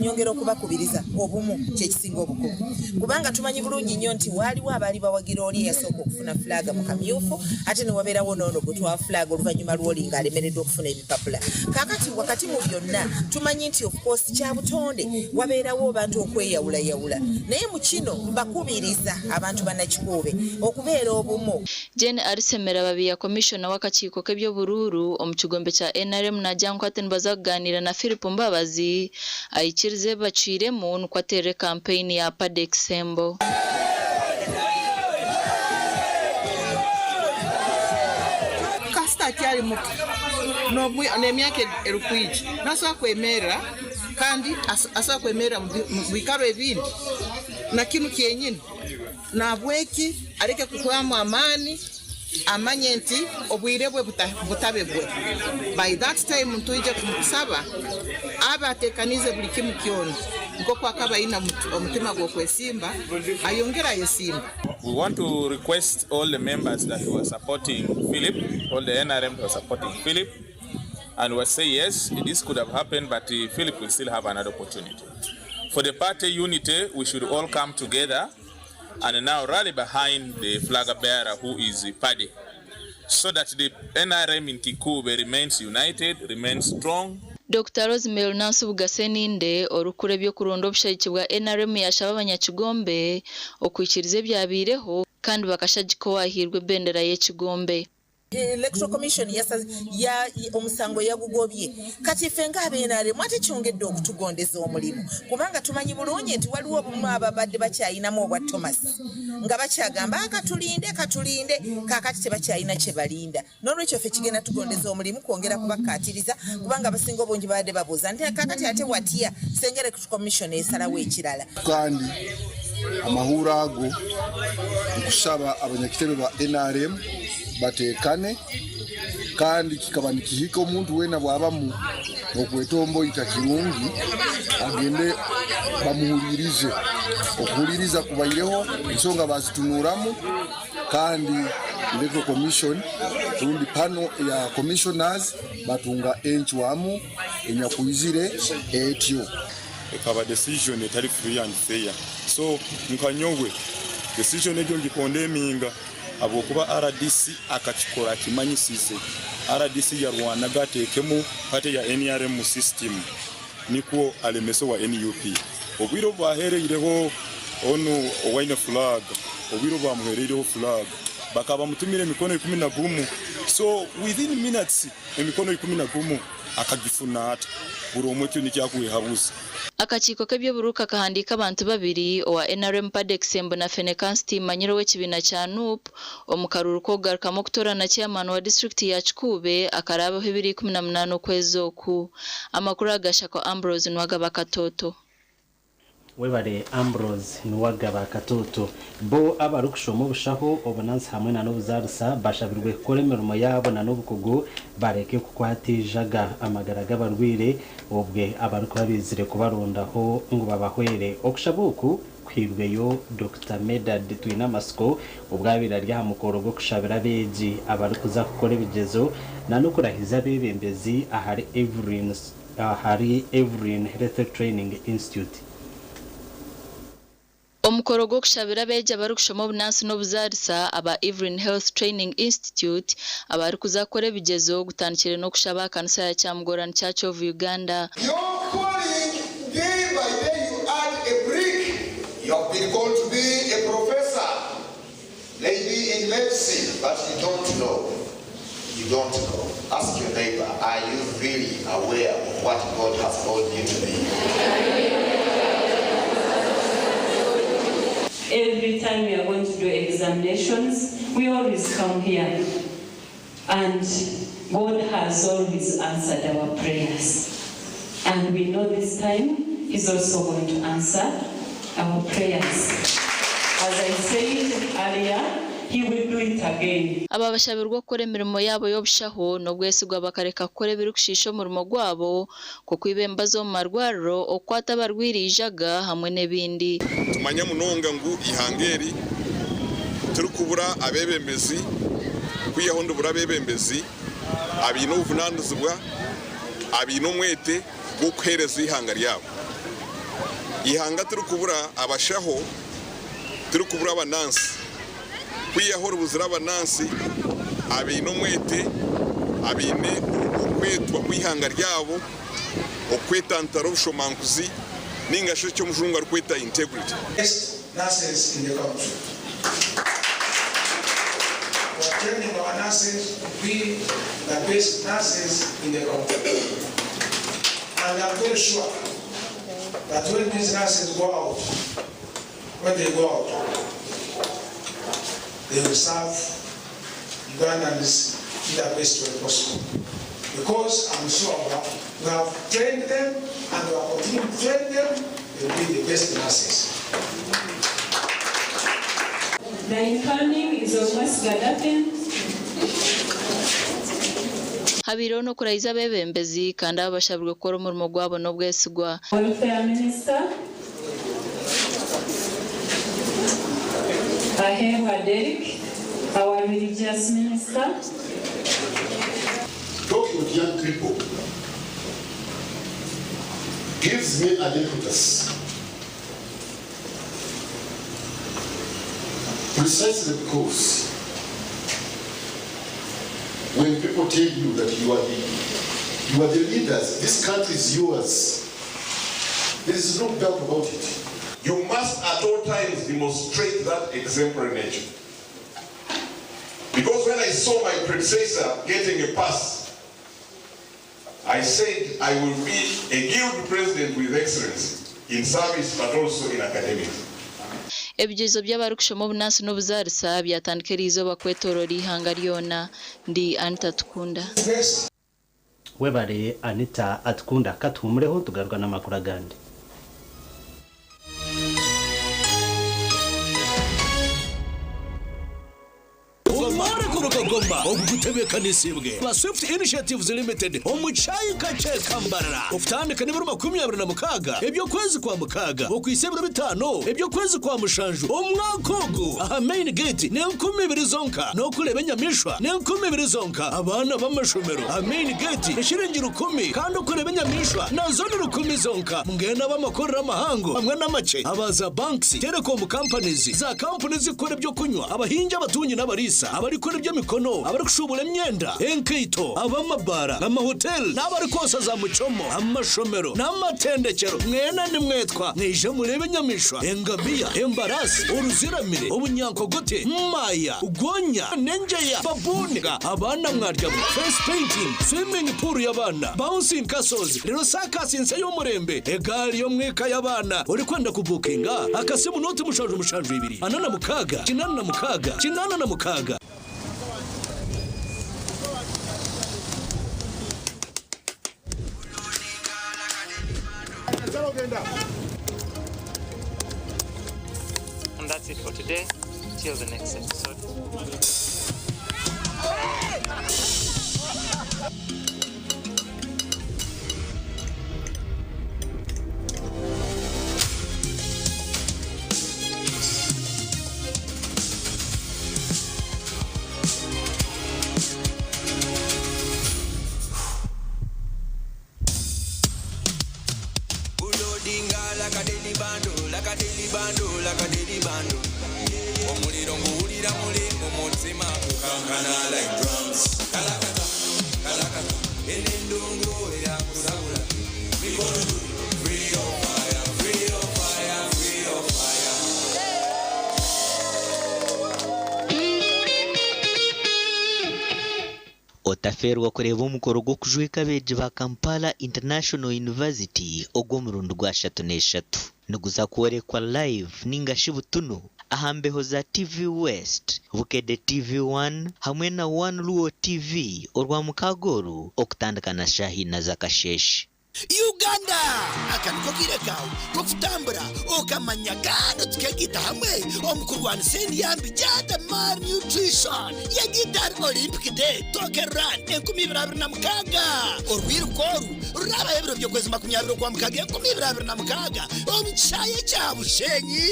Nyongera okubakubiriza obumu kye kisinga obukulu kubanga tumanyi bulungi nnyo nti waaliwo abaali bawagira oli eyasooka okufuna fulaaga mu kamyufu ate ne wabeerawo n'ono gwe twawa fulaaga oluvannyuma lw'oli ng'alemereddwa okufuna ebipapula. Kaakati wakati mu byonna tumanyi nti of course kya butonde wabeerawo abantu okweyawulayawula naye mu kino mbakubiriza abantu bannakikuube okubeera obumu. Jane Alisemera Babiya Komishona w'akakiiko k'eby'oburuuru omu kigombe kya NRM naagira ngu hati nibaza kugaaniira na Philip Mbabazi aikirize ebi bacwiremu nikwo ateerere kampeyini ya Paddy Kisembo. Kasita akyali muto n'emyaka erikwija nasobora kwemerra kandi asobora kwemerra omu biikaro ebindi na kinu kyenyini. Nahabweki aleke kuhwamu amaani, amanye nti obwire bwe butabe bwe. By that time nitwija kumusaba abe atekaniize buli kimu kyona nkoku akaba aine omutima gw'okwesimba, ayongere ayesimbe. We want to request all the members that were supporting Philip, all the NRM that were supporting Philip, and we say yes, this could have happened, but Philip will still have another opportunity. For the party unity, we should all come together and now rally behind the flag bearer who is Paddy, so that the NRM in Kikuube remains united, remains strong. Dokita Rosemary Nansubuga Sseninde, orikukura eby'okuronda obushagiki bwa NRM yaashaba abanyakigombe okwikiriza ebyabaireho kandi bakashagika owaahairwe ebendera y'ekigombe. Electoral Commission ya omusango yagugobye kati ffe nga aba nrm ate kyongedde okutugondeza omulimu kubanga tumanyi bulungi nti waliwo obumu ababadde bakyayinamu obwa Thomas nga bakyagamba ah, katulinde katulinde kakati tebakyalina kye balinda n'olwekyo ffe kigenda tugondeza omulimu kwongera kubakkaatiriza kubanga abasinga obungi babadde babuuza nti kakati ate watya senga Electoral Commission esalawo ekirala. Kandi amahurre ago nkushaba abanyakitebe ba nrm batekane kandi kikaba nikihika omuntu weena bwabamu okwetomboita kirungi agende bamuhuririze. Okuhuririza kubaireho ensonga bazitunuramu kandi Electoral Commission rundi pano ya commissioners batunga encwamu enyakwizire etyo. Ekaba decision etari free and fair so nka nyowe decision egyo ngikondeminga ahabwokuba rdc akakikora akimanyisize. Rdc yarwanaga atekemu party ya nrm mu system nikwo alemese owa nup. Obwire obu bahereireho onu owaine flag obwire obu bamuhereireho flag Bakaba bamutumire emikono 11 so within minutes emikono 11 akagifuna ata? Buri omwe ekyo nikyo arikwehabuza. Akakiiko k'eby'oburuuru kakahandiika abantu babiri, owa nrm Paddy Kisembo na Fenekansi Tiimanyire ow'ekibiina kya nup omu karuuru k'okugarukamu okutoorana Chairman wa disiturikiti ya Kikuube akaraabeho ebiro 18 okwezi oku. Amakuru aga Shako Ambrose Nuwagaba Katoto. Webare Ambrose Nuwagaba Katoto. Bo abarikushoma obushaho, obunansi hamwe na n'obuzaarisa bashabirwe kukora emirimo yaabo na n'obukugu bareke kukwata eijaga amagara g'abarwaire obwe abarikuba baizire kubarondaho ngu babahwere. Okushaba oku kuhairweyo Dokita Medard Twinamatsiko obwo abaire ari aha mukoro gw'okushabira abeegi abarikuza kukora ebigyezo na n'okurahiza abeebembezi ahari ahari Evelyn Health Training Institute. Omukoro gw'okushabira abeegi abarikushoma obunansi n'obuzaarisa aba Evelyn Health Training Institute abarikuza kukora ebigyezo gutandikire n'okushaba aha kanisa ya Kyamugorani Church of Uganda. Your calling, day by day you add a brick. You have been called to be a professor, maybe in medicine, but you don't know. You don't know. Ask your neighbor, are you really aware of what God has called you to be? Every time we are going to do examinations, we always come here. And God has always answered our prayers. And we know this time He's also going to answer our prayers. As I said earlier, He will do it again. Aba bashabirwe okukora emirimo yaabo y'obushaho n'obwesigwa bakareka kukora ebirikushiisha omurimo gwabo nk'okwiba emibazi omu marwariro, okukwata abarwaire eijaga hamwe n'ebindi. Tumanye munonga ngu eihanga eri tirikubura abeebembezi, kwihaho niribura abeebembezi abaine obuvunaanizibwa, abaine omwete gw'okuheereza eihanga ryabo. Eihanga tirikubura abashaho, tirikubura abanansi, kwihaho ribuzire abanansi abaine omwete, abaine okwetwa kw'eihanga ryabo, okwetantara obushomankuzi ninga shi eki omujungu arikweta integrity. Best nurses in the country. We are training our nurses to be the best nurses in the country. And I'm very sure that when these nurses go out, when they go out, they will serve Ugandans in the best way possible. Because I'm sure we have trained them and we are continuing to train them, they will be the best nurses. The incoming is Omwesiga Daphine. Habaireho n'okurahiza abeebembezi kandi aba bashabirwe kukora omurimo gwabo n'obwesigwa. Welfare Minister Aheebwa Derrick, our Religious Minister. Talking with young people gives me an impetus. Precisely because when people tell you that you are the leaders, this country is yours, there is no doubt about it. You must at all times demonstrate that exemplary nature. Because when I saw my predecessor getting a pass, I said I will be a guild president with excellence in service but also in academics. Ebigyezo by'abarikushoma obunansi n'obuzaarisa byatandika eriizooba kwetooroora eihanga ryona. Ndi Anita Tukunda. Webare Anita Atukunda katuhumureho tugaruka n'amakuru agandi. Omare kuruga Goma ogutebeekanisibwe ba Swift Initiatives Limited omu kyayi kakye Kambarara okutandika n'ebiro 26 eby'okwezi kwa mukaaga okwisa ebiro 5 eby'okwezi kwa mushanju omwaka ogu aha main gate n'enkumi ibiri zonka n'okureeba enyamaishwa n'enkumi ibiri zonka. Abaana b'amashomero aha main gate eshiringi 1,000 kandi okureeba enyamaishwa nazo ni 1,000 zonka. Mbwenu ab'amakorero amahango hamwe n'amakye abaza banks, telecom companies, za kampuni zikora ebyokunywa, abahingi, abatungi n'abariisa, abarikora eby'emikono, abarikushuubura. Abarikushubura emyenda, enkaito, ab'amabaara, amahoteli n'abarikwosa za muchomo, amashomero n'amatendekyero mwena nimwetwa mwije mureebe enyamaishwa, engamiya, embaraasi, oruziramire, obunyankogote, maaya, gonya n'engyeya, babuuni, abaana mwaryamu, face painting, swimming pool y'abaana, bouncing castles, reero saakasi nsya y'omurembe, egaari y'omwika y'abaana. Orikwenda kubukinga, akasimu nooti 772 46 86 86. And that's it for today. Till the next episode. Bulodinga like a daily bando, like a daily bando, like a daily bando. Omuliro nguwulira muli mu mutima gukankana like drums. Kalakata, kalakata, eno endongo eyakusabula. Mikono juu, free your fire, free your fire, free your fire. Otafeerwa kureeba omukoro gw'okujweka abeegi ba Kampala International University ogw'omurundi gwa 33. Niguza kworekwa live ninga shi butunu aha mbeho za TV West, Bukedde TV 1 hamwe na One Luo TV Orwamukaaga oru okutandika na shaaha ina z'akasheeshe. Uganda! Aka niko kaire kaawe k'okutambura okamanya kandi tukegaita hamwe omu kurwanisa endya mbi Jada Malnutrition Yegaita ahari Olympic Day Tokyo Run 2026. Orwiruka oru rurabaho ebiro by'okwezi 20 Okwamukaaga 2026 omu kishaayi ekya Bushenyi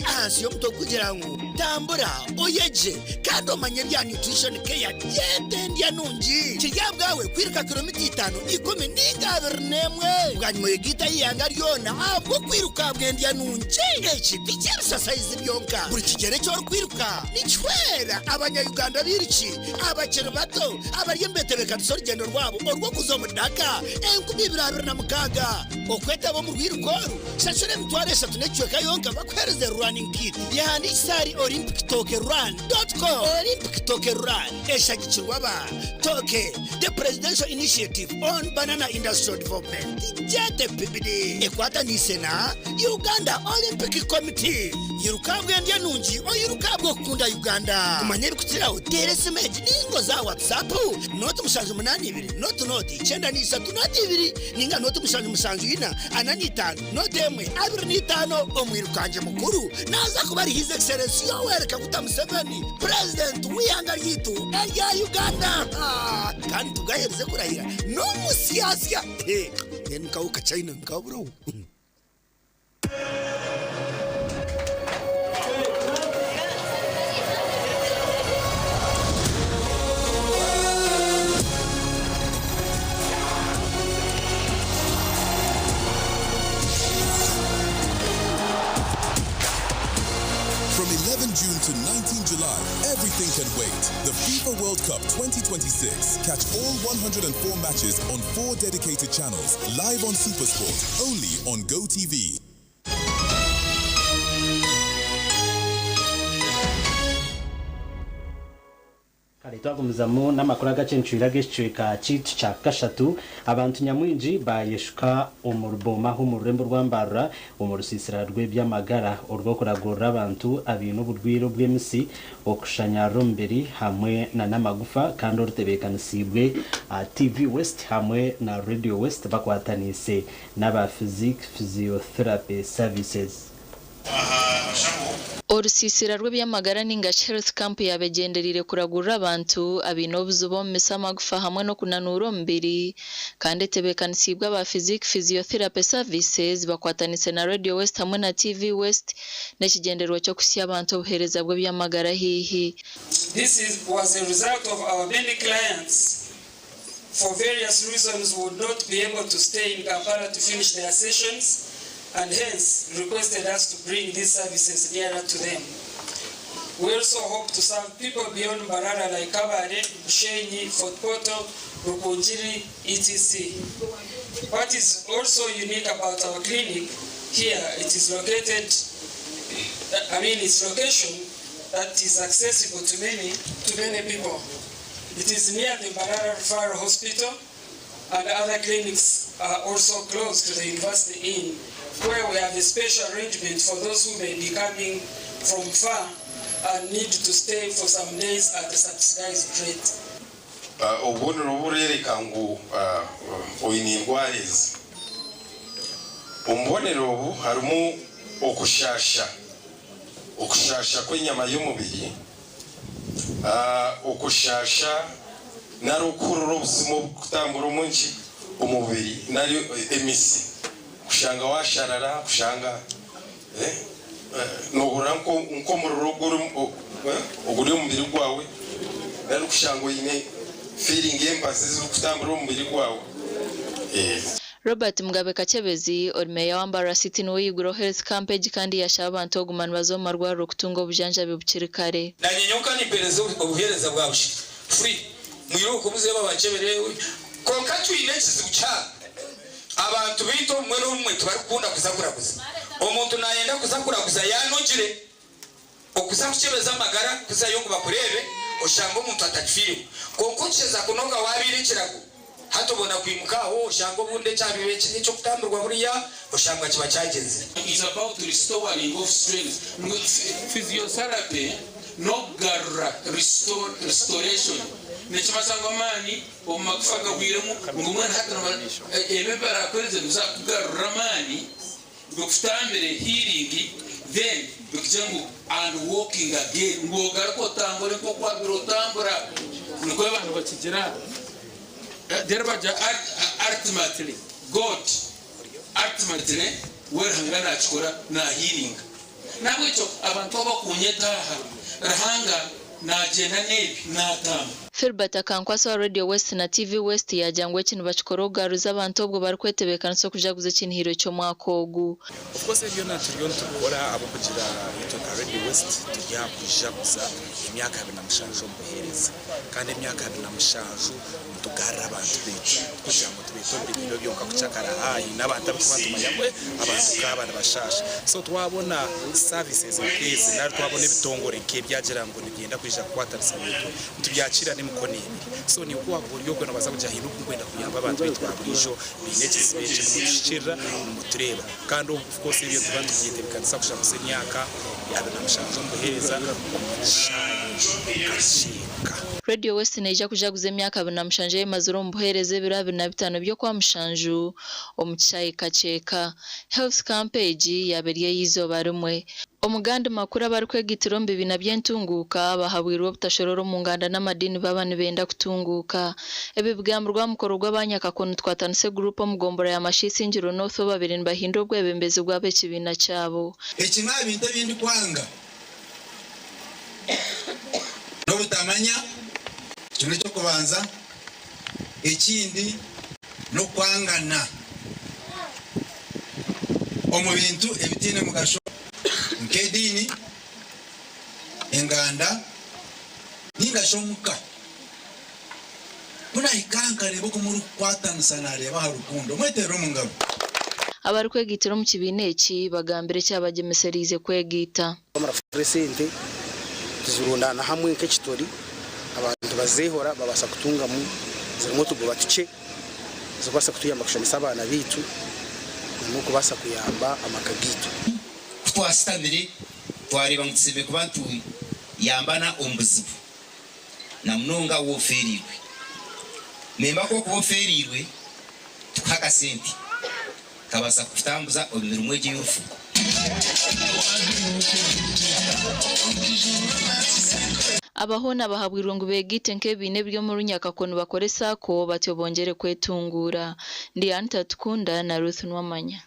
ahansi y'omutwe ogurikugira ngu Tambura, oyegye kandi omanye ebya Nutrition Care Gyeta endya nungi. Kiri aha bwawe kwiruka kilomita itaano, ikumi ninga 21. Bwanyima oyegaite aha ihanga ryona ahabw'okwiruka ahabw'endya nungi. Eki ti ky'ebisasayizi byonka. Buri kigyere eki orikwiruka nikihwera Abanya-Uganda abairuki abakiri bato abari omu betebeekanisa orugyendo rwabo orw'okuza omu Dakar 2026. Okwetaba omu rwiruka oru, shashura 3000 n'ekicweka yonka bakuheereze running kit. Yehandiikise ahari olympictokyorun dot com. Olympic Tokyo Run eshagikirwe aba Tooke, The Presidential Initiative on Banana Industrial Development, JTPBD, ekwataniise na Uganda Olympic Committee. Yiruka ahabw'endya nungi, oyiruke ahabw'okukunda Uganda. Kumanya ebirikukiraho, teera esimu egi ninga oze aha WhatsApp, nooti 782 nooti nooti 93 nooti 2 ninga nooti 774 45 nooti 1 25. Omwirukangye mukuru naaza kuba ari His Excellency Yoweri Kaguta Museveni, Purezidenti w'eihanga ryaitu erya Uganda. Kandi tugaherize kurahira n'omusyasya. Mbwenu nkawe Kachina nkaburaho. From 11 June to 19 July, everything can wait. The FIFA World Cup 2026. Catch all 104 matches on four dedicated channels, live on SuperSport, only on GoTV. Kare twagumizamu n'amakuru agacencwire ag'ekicweka kyaitu kya kashatu, abantu nyamwingi bayeshuka omu ruboomaho omu rurembo rwa Mbarara omu rusiisira rw'eby'amagara orw'okuragurira abantu abaine oburwaire obw'emitsi, okushanyarara omubiri hamwe na n'amagufa kandi orutebeekanisiibwe TV West hamwe na Radio West bakwataniise n'aba Physique Physiotherapy Services. Orusiisira rw'eby'amagara ninga shi Health Camp yaaba egyendereire kuragurira abantu abaine obuzibu omu mitsi amagufa hamwe n'okunanuura omubiri kandi etebeekanisiibwe aba Physique Physiotherapy Services bakwatanise na Radio West hamwe na TV West n'ekigyendererwa ky'okuhitsya abantu obuheereza bw'eby'amagara haihi. This is, was a result of our many clients for various reasons would not be able to stay in Kampala to finish their sessions and hence requested us to bring these services nearer to them. We also hope to serve people beyond Mbarara like Kabale, Bushenyi, Fort Portal, Rukungiri, etc. What is also unique about our clinic here, it is located, I mean its location that is accessible to many, to many people. It is near the Mbarara Referral Hospital and other clinics are also close to the University Inn, where we have a special arrangement for those who may be coming from far and need to stay for some days at a subsidized rate. Obubonero oburereka ngu oine endwara ezi. Omu bubonero obu harimu okushasha, okushasha kw'enyama y'omubiri, okushasha nari okuhurira obusimu oburikutambura omu nki omu mubiri nari emisi, kushanga washarara, kushanga nohurira nk'omuriro oguri omu mubiri gwawe nari kushanga oine feeling y'embazi ezirikutambura omu mubiri gwawe. Robert Mugabe Kakyebezi, ori Meeya wa Mbarara City niwe oigwireho Health Camp egi kandi yashaba abantu okuguma nibaza omu marwariro kutunga obujanjabi bukiri kare. Nanye nyonka nimpereza obuhereza bwa busha, free, mwiruke muzeyo babakyebere, kwonka twine ekizibu kihango, abantu baitu obumwe n'obumwe tibarikukunda kuza kuraguza. Omuntu nayenda kuza kuraguza yanogire. Okuza kukyebeza amagara kuzayo ngu bakureebe oshange omuntu atakifiireho. Kwonka okiheeza kunoga waabaire ekirago, hati obona kwimuka aho oshange obundi ekyabaire kiri eky'okutambirwa buriya oshanga kiba kyagyenzire. Is about restoring of strength ngu physiotherapy n'okugarura, restore, restoration nikimanyisa ngu amaani omu magufa gahwiremu ngu mbwenu hati ebi ebibarakuhereze nibiza kukugarurira amaani. Bikutambire healing then bikugire ngu and walking again ngu ogaruke otambure nkoku wabire otambura nikwo abantu bakigira then bagira ultimately God ultimately we Ruhanga nakikora na healinga nahabwekyo abantu abakunyeta aha Ruhanga nagyenda nebi natamba. Philbert Akankwatsa owa Radio West na TV West yaagira ngu eki nibakikora okugaruza abantu obwo barikwetebeekanisa okujaguza ekinihiro ky'omwaka ogu. Of course ebi byona turiyo nitubikora ahabw'okugira itwe nka Radio West turi aha kujaguza emyaka 27 omu buheereza kandi emyaka 27 nitugarra abantu baitu tikugira ngu tubeete omu biriiro byonka kucakara haahi n'abantu abu turikuba nitumanya ngu abantu nk'aba nibashaasha so twabona services nk'ezi nari twabona ebitongore nk'ebyagira ngu nibyenda kwija kukwatanisa naitwe Nitubyakiira n'emikono ebiri. So niiwe ku waakuba ori okwe noobaasa kugira haine oku nkwenda kuyamba abantu baitu ba buriijo baine ekizibu eki nimutuhikiirira nimutureeba. Kandi of course ebyo nituba nitubyetebeekanisa kujaguza emyaka ya 27 omu buheereza omu kishaayi Kakyeka. Radio West neija kujaguza emyaka 27 ei emazire omu buheereza ebiro 25 by'Okwamushanju omu kishaayi Kakyeka. Health Camp egi yaaba eri ey'eizooba rimwe. Omu gandi makuru abarikwegaitira omu bibiina by'entunguuka bahabwirwe obutashorora omu nganda n'amadiini baaba nibenda kutunguuka. Ebi bigambirwe aha mukoro gw'abanyakakoni Tukwatanise Group omu gombora ya Masha-Isingiro North obu babaire nibahindura obwebembezi bw'abekibiina kyabo. Ekimwe aha bintu ebi ndikwanga n'obutamanya, ekyo n'eky'okubanza. Ekindi n'okwangana omu bintu ebitaine mugasho nk'ediini, enganda ninga shi omuka. Ku nahika aha nkareeba oku murikukwatanisa nareeba aha rukundo. Mweterere omu ngaro. Abarikwegaitira omu kibiina eki bagambire ekyabagyemesereize kwegaita. Twamara kufura esente tuzirundaana hamwe nk'ekitori abantu bazeehora babaasa kutungamu zirimu otugoba tukye ezirikubaasa kutuyamba kushomesa abaana baitu n'okubaasa kuyamba amaka gaitu. Ku twashutamire twareeba ngu tushemereire kuba nituyambana omu buzibu na munonga waaba ofeereirwe. Nemba ku orikuba ofeereirwe tukuhe akasente kabaasa kukutambuza omu mirimo egi ey'orufu. Aba hoona bahabwirwe ngu beegaite nk'ebibiina ebiri omu Runyakako nibakora esaako batyo bongyere kwetunguura. Ndi Anita Tukunda na Ruth Nwamanya.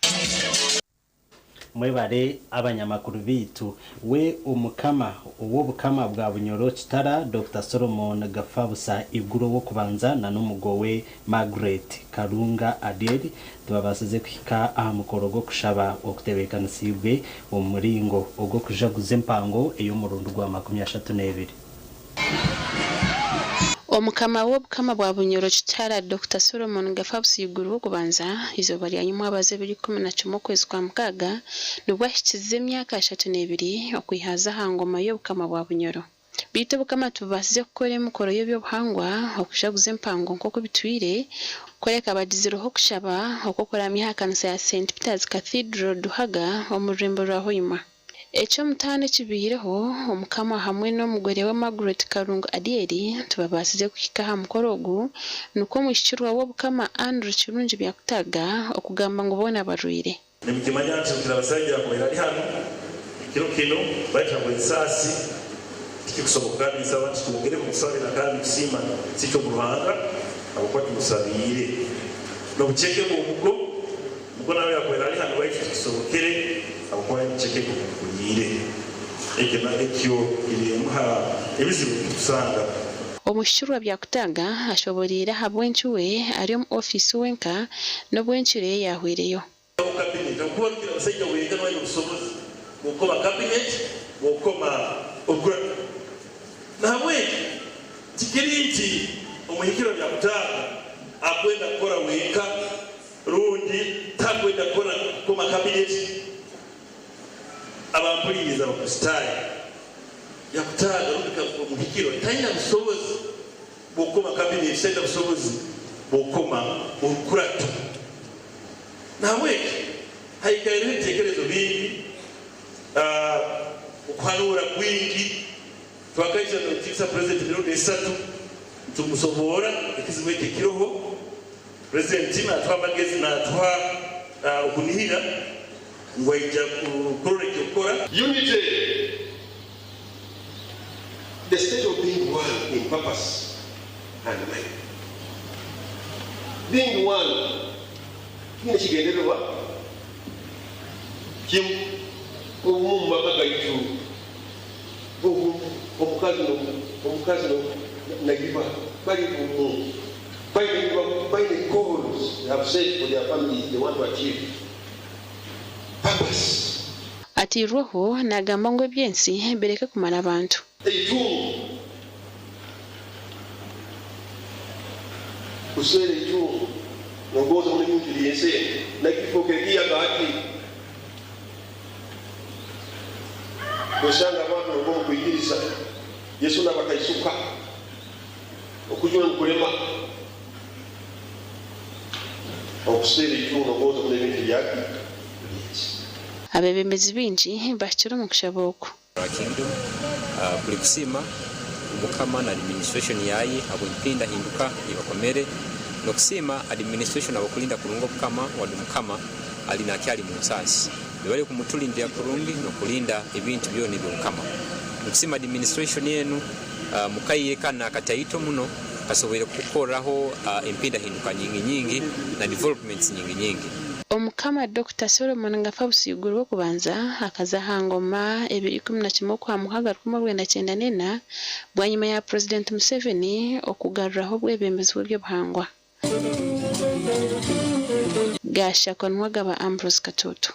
Mwebare abanyamakuru baitu. We Omukama ow'Obukama bwa Bunyoro Kitara, Dokita Solomon Gafabusa Iguru Ow'okubanza na n'omugowe Margaret Karunga Adyeri tibabaasize kuhika aha mukoro gw'okushaba okutebeekanisiibwe omu muringo ogw'okujaguza empango ey'omurundi gwa 32. Omukama w'Obukama bwa Bunyoro Kitara, Dokita Solomon Gafabusa Iguru W'okubanza, eizooba rya nyimwabazo ebiri 11 okwezi kwa Mukaaga nibwo ahikize emyaka 32 okwiha aza aha ngoma y'Obukama bwa Bunyoro. Beitu Obukama tibubaasize kukora emikoro y'eby'obuhangwa okujaguza empango nk'oku bitwire, kureka bagizireho okushaba okw'okuramya aha kanisa ya Saint Peter's Cathedral Duhaga omu rurembo rwa Hoima. Eky'omutaano ekibaireho, Omukama hamwe n'omugore we Margaret Karungu Adyeri tibabaasize kuhika aha mukoro ogu, nikwo omwishikirwa w'Obukama Andrew Kirungi Byakutaaga okugamba ngu boona barwaire. Nimukimanya nti Rukirabasaija yakubaire ali hanu ekiro kinu, baitu habw'ensaasi tikikusoboka kandi nsaba nti twongere kumusabira kandi kusiima Isitwe omu Ruhanga habwokuba tumusabiire. N'obuceke bw'omugo, omugo nawe yakubaire ali hanu baitu tikisobokere habwokuba obuceke bumukuliire. Ekyo ekyo kiri emu ha ebizibu ebitukusanga. Omushukirwa Byakutaaga ashoboreire ahabw'enki we ari omu ofiisi wenka n'obu enkiro ye yaahweireyo. Omu cabinet habwokuba Rukirabasaija wenka nuwe aine obusobozi bw'okukoma cabinet, bw'okukoma Okurata. Nahabweki tikiri nti omuhikirwa Byakutaaga akwenda kukora wenka rundi takwenda kukora kukoma cabinet. Abampuliiriza Abakristaayo, Byakutaaga rundi omuhikirwa taina busobozi bw'okukoma cabinet, taina busobozi bw'okukoma Orukurato. Nahabweki haikaireho ebitekerezo bingi, okuhanuura kwingi. Twakaija notiisa Purezidenti emirundi esatu nitumusoboora ekizibu eki ekiroho. Purezidenti natuha amagezi, natuha okunihira ngu aija kurora eky'okukora. Unity, the state of being one in purpose and mind. Being one, twine ekigendererwa kimu, obumu omu maka gaitu, obumu omukazi omukazi na iba bari bumu, baine baine goals they have set for their families they want to achieve. Purpose. Atairweho naagamba ngu eby'ensi bireke kumara abantu. Eitungo. Kuswera eitungo nogonza muno ebintu by'ensi enu, nakifokere kiyaga hati. Nosanga abantu baruga omu kwikiriza Yesu nabakaisuka okujuna nikulema. Okuswera eitungo nogonza muno ebintu byaki? By'ensi. Abeebembezi baingi bahikire omu kushaba oku. Our Kingdom kuri kusiima Mukama na administration yaye habw'empindahinduka eyibakomere n'okusiima administration habw'okulinda kurungi Obukama wade Mukama ali nakyali mu nsaasi bebale kumutulindira kurungi n'okulinda ebintu byona eby'Obukama. Nikusiima administration enu mukaire kanu akataito muno kasoboire kukukorraho empindahinduka nyingi nyingi na developments nyingi nyingi. Omukama Dokita Solomon Ngafa Busiguru w'okubanza akaza aha ngoma ebiri 11 Okwamukaga 1994 bwanyima ya Purezidenti Museveni okugaruraho obwebembezi bw'eby'obuhangwa. Gashakwa Nuwagaba Ambrose Katoto.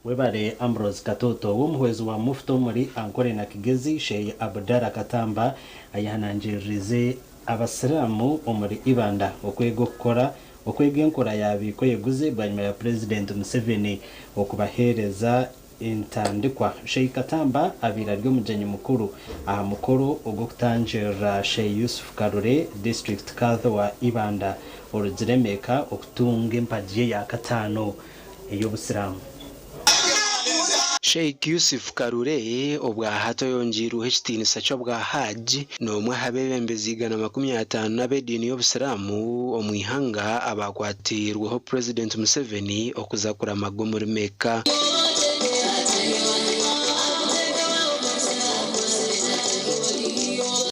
Webare Ambrose Katoto. Ow'omuhwezi wa Mufti omuri Ankole na Kigezi, Sheikh Abdallah Katamba ayehanangiririze Abasiraamu omuri Ibanda okwega okukora okwega enkora ya biika oyeguze bwanyima ya Purezidenti Museveni okubaheereza entandikwa. Sheikh Katamba abaire ari omugyenyi mukuru aha mukoro ogw'okutangirira Sheikh Yusuf Karure, District Kadhi wa Ibanda orugire Mecca okutunga empagi ye ya kataano ey'Obusiraamu. Sheikh Yusuf Karure obwahati oyongyeirweho ekitiinisa ky'obwa Hajj n'omwe aha beebembezi 150 ab'ediini y'Obusiraamu omu ihanga abaakwatiirweho Purezidenti Museveni okuza kuramaga omuri Mecca.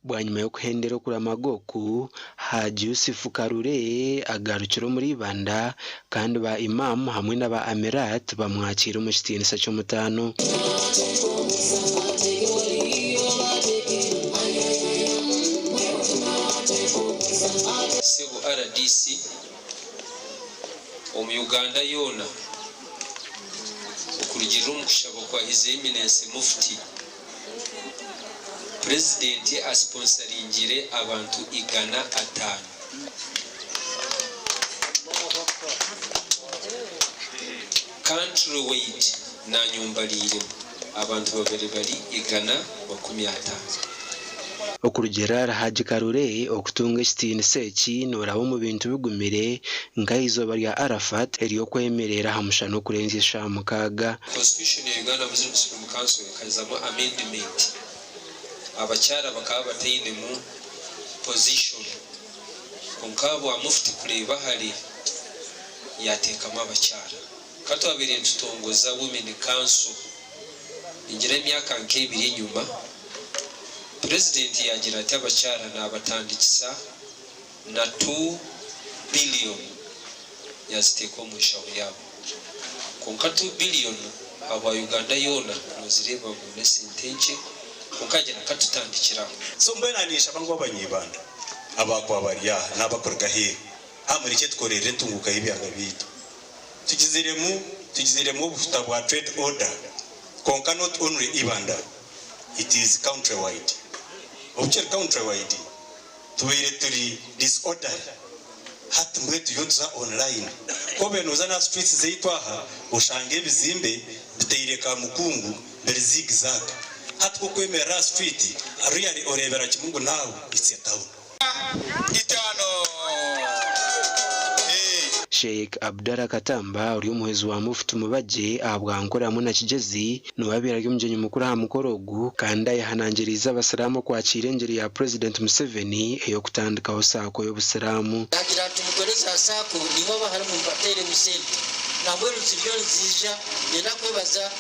Bwanyima y'okuhendera okuramaga oku, Haji Yusuf Karure agarukire omuri Ibanda kandi ba Imam hamwe na ba Amirat bamwakiire omu kitiinisa ky'omutaano. Sebo rdc omu Uganda yoona okurugirira omu kushaba kwa His Eminence Mufti, Purezidenti asiponsaringire abantu 500. Country wide nanyumbariiremu abantu babere bari 150. Okurugiirira ahari Hajji Karure, okutunga ekitiinisa eki nooraba omu bintu bigumire nk'aha izooba rya Arafat ery'okwemerera aha mushana okurenzya eshaaha mukaaga. Constitution ya Uganda Muslim Supreme Council ekazamu amendment abakyara bakaba batainemu position kwonka bwa mufti kureeba hare yateekamu abakyara. Ka twabaire nitutongoza Women Council ningira emyaka nk'ebiri enyima, Purezidenti yaagira ati abakyara naabatandikisa na tu billion yaaziteeka omu nshaho yaabo. Kwonka tu billion ahabwa Uganda yoona noozireeba ngu n'esente nkye, kwonka yaagira katutandikire aho. So mbwenu aha ninshaba ngu Abanyibanda abaakuba bari aha n'abakuruga aheeru aha murekye tukoreerere entunguuka y'ebyanga byaitu. Tugiziremu tugiziremu obuhuta bwa trade order kwonka not only Ibanda it is country wide. Obu kiri country wide tubaire turi disorderly hati mbwenu turiyo nituza online. Ku obaire nooza n'aha streets zaitu aha oshanga ebizimbe biteire ka mukungu biri zig zag. Hati ku okwemerera aha street really oreebera kimwe ngu now it's a town. Sheikh Abdallah Katamba ori omuhwezi wa Mufti Mubajje ahabwa Nkore hamwe na Kigyezi niwe abaire ari omugyenyi mukuru aha mukoro ogu kandi ayehanangiriize abasiraamu okwakiira engiri ya Purezidenti Museveni ey'okutandikaho saako y'obusiraamu. Yaagira ati, Mukore za saako, naimwe abaharimu mubateeremu sente. Nambwenu ziriyo niziija. Niinyenda kwebaza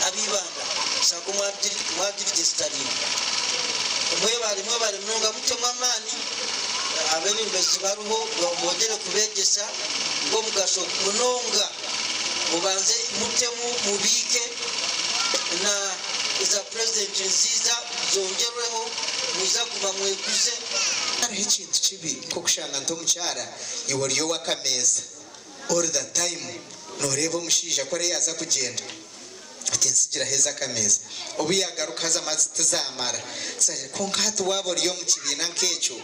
ab'eibanda saako mwagiregisitaringa. Mwebare, mwebare munonga mutemu amaani. Abeebembezi bariho mwongyere kubeegyesa ng'omugasho munonga. Mubanze mutemu mubiike na eza purezidenti niziiza zongyerweho mwija kuguma mweguze. Hariho ekintu kibi nk'okushanga nti omukyara iwe ori ow'akameeza all the time noreeba omushaija ku ariyo yaaza kugyenda oti nsigiraho ezi akameeza obu yaagaruka haza amazi tizamara kwonka hati waaba ori omu kibiina nk'ekyo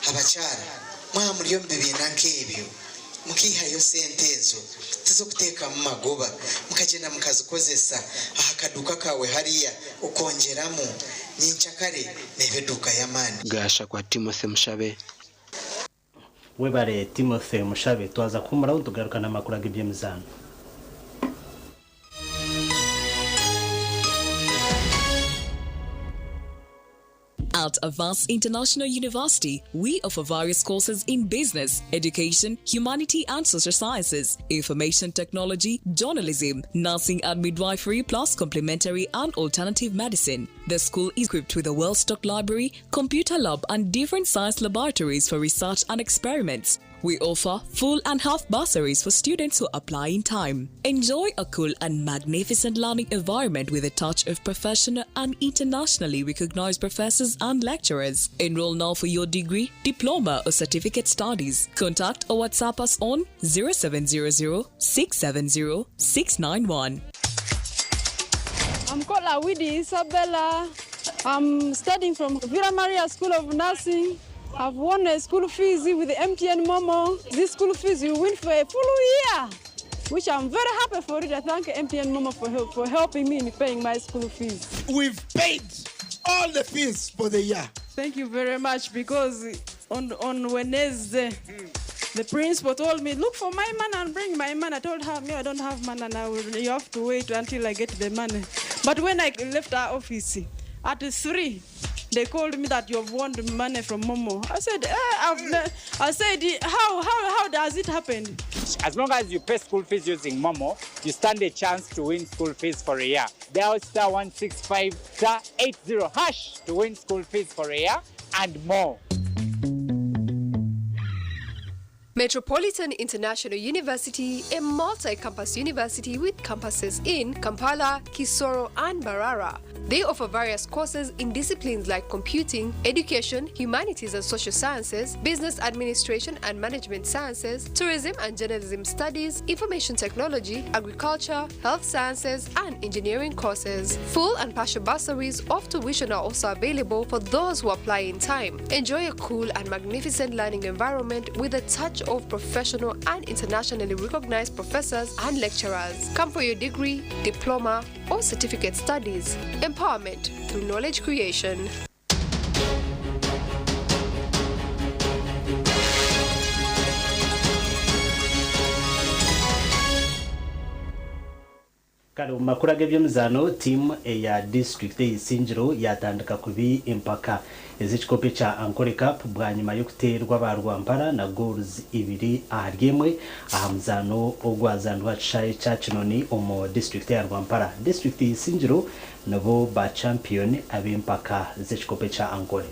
abakyara mwaba muri omu bibiina nk'ebyo mukaihayo sente ezo tiz'okuteekamu magoba mukagyenda mukazikozesa aha kaduuka kaawe hariya okongyeramu nyenkyakare neeba eduuka y'amaani. Gashakwa Timothy Mushabe. Webare Timothy Mushabe. Twaza kuhumuraho nitugaruka n'amakuru ag'eby'emizaano. At Avance International University, we offer various courses in business, education, humanity and social sciences, information technology, journalism, nursing and midwifery, plus complementary and alternative medicine. The school is equipped with a well stocked library, computer lab, and different science laboratories for research and experiments. We offer full and half bursaries for students who apply in time. Enjoy a cool and magnificent learning environment with a touch of professional and internationally recognized professors and lecturers. Enroll now for your degree, diploma, or certificate studies. Contact or WhatsApp us on 0700 670 691. I'm called Awidi Isabella. I'm studying from Villa Maria School of Nursing. I've won a school fees with MTN Momo. This school fees you win for a full year, which I'm very happy for it. I thank MTN Momo for, help, for helping me in paying my school fees. We've paid all the fees for the year. Thank you very much because on, on Wednesday, the principal told me, look for my money and bring my money. I told her, me, I don't have money now. You have to wait until I get the money. But when I left our office at 3, they called me that you've won the money from Momo. I said, eh, I've ne-" I said, how, how, how does it happen? As long as you pay school fees using Momo, you stand a chance to win school fees for a year. Dial star 165 star 80 hash to win school fees for a year and more. Metropolitan International University, a multi-campus university with campuses in Kampala, Kisoro, and Mbarara. They offer various courses in disciplines like computing, education, humanities and social sciences, business administration and management sciences, tourism and journalism studies, information technology, agriculture, health sciences, and engineering courses. Full and partial bursaries of tuition are also available for those who apply in time. Enjoy a cool and magnificent learning environment with a touch of professional and internationally recognized professors and lecturers. Come for your degree, diploma, or certificate studies. Empowerment through knowledge creation. Kare omu makuru ag'eby'emizaano, tiimu eya disiturikiti ey'Isingiro yaatandika kubi empaka ez'ekikopo ekya Ankole Cup bwanyima y'okuteerwa aba Rwampara na goals ibiri ahari emwe aha muzaano ogwazanirwe aha kishaayi kya Kinoni omu disiturikiti eya Rwampara. Disiturikiti y'Isingiro nibo ba champiyoni ab'empaka z'ekikopo ekya Ankole.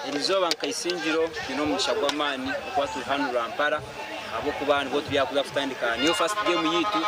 Erizooba nka Isingiro twine omugisha gw'amaani okuba turi hanu Rwampara ahabw'okuba nibwo turi aha kuza kutandika niyo first game yaitu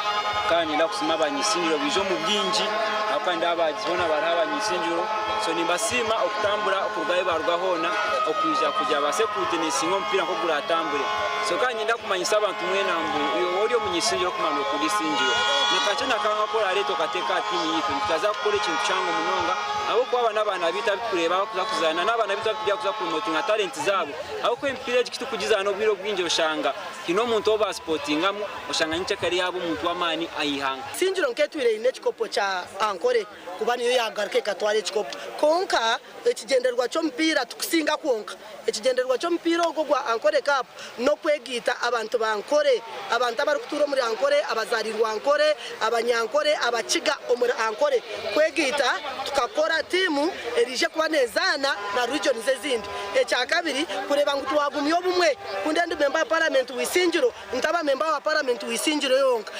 kandi niinyenda kusiima abanyisingiro baije omu bwingi ahabw'okuba nindeeba abahagizi boona bariho abanyisingiro so nimbasiima okutambura okuruga ahu baaruga hoona okwija kugira babaase kuwitinesinga omupiira nk'oku guratambure so kandi niinyenda kumanyisa abantu mwena ngu iwe waaba ori omunyisingiro okumanya nokunda isingiro nakakye nakanga ku orareeta okateeka aha tiimu yaitu nitutaza kukora ekintu kihango munonga ahabw'okuba aba n'abaana baitu abu turikureeba abakuza kuzaana n'abaana baitu abu turikuza kupromotinga talenti zaabo ahabw'okuba emipiira egi kutukugizaana obwire obwingi oshanga haine omuntu ou basipotingamu oshanga nyekyakare yaaba omuntu w'amaani aha ihanga. Isingiro nk'etwire eine ekikopo kya Ankole kuba niyo yaagaruka ekatwara ekikopo kwonka Ekigyendererwa ky'omupiira tikusinga kwonka. Ekigyendererwa ky'omupiira ogu ogwa Ankole Cup n'okwegaita abantu ba Ankole, abantu abarikutuura omuri Ankole, abazaariirwe Ankole, Abanyankole, Abakiga omuri Ankole kwegaita tukakora tiimu eraije kuba neezaana na regions ezindi. Ekyakabiri, kureeba ngu twagumya obumwe. Ku ndi memba wa paramenti wa Isingiro, ntaba memba wa paramenti wa Isingiro yonka.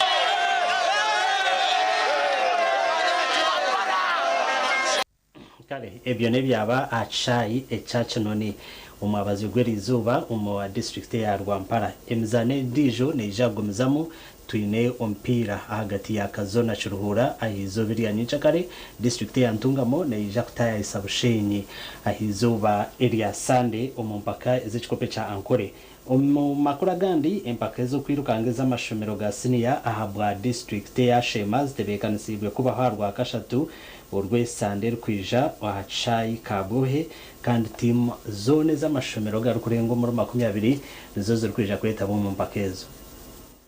Kare ebyo n'ebyaba aha kishaayi ekya Kinoni omwabazyo gw'eriizooba omu disiturikiti eya Rwampara. Emizaano endiijo neija kugumizamu twine omupiira ahagati ya Kazo na Kiruhura ah'eizooba erya nyenkyakare. Disiturikiti eya Ntungamo neija kutaayayisa Bushenyi ah'eizooba erya Sande omu mpaka ez'ekikopo ekya Ankole. Omu makuru agandi, empaka ez'okwirukanga ez'amashomero ga siniya ahabwa disiturikiti eya Sheema zitebeekanisiibwe kubaho aha Rwakashatu orw'esande erikwija aha kishaayi Kabwohe kandi tiimu zoona ez'amashomero agarikurenga omuri 20 nizo zirikwija kwetaba omu mpaka ezo.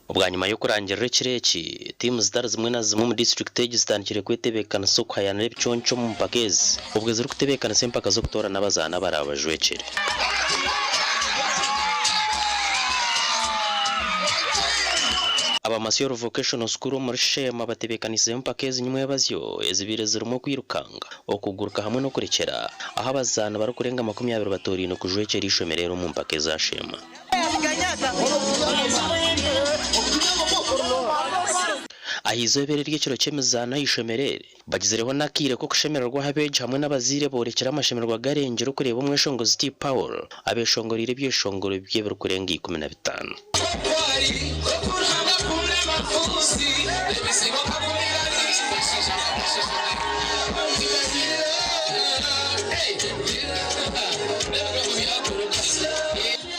Bwanyima y'okurangirira ekiro eki, tiimu zitari zimwe na zimwe omu disiturikiti egi zitandikire kwetebeekanisa okuhayanira ebiconco omu mpaka ezi obwo zirikutebeekanisa empaka z'okutoorana abazaani abaraabajwekyere. Aba Masioro Vocational School omuri Sheema batebeekanisize empaka ezi nyimwebazyo ezibaire zirimu okwirukanga, okuguruka hamwe n'okurekyera ahu abazaani barikurenga 20 batooraine kujwekyera eishomero eri omu mpaka eza Sheema. Aha izooba eri ery'ekiro ky'emizaano aha ishomero eri, bagizireho n'akaire k'okushemererwa ahu abeegi hamwe n'abazaire boorekire amashemererwa garengire okureeba omweshongozi T Paul abeeshongoreire ebyeshongoro bye ebirikurenga 15.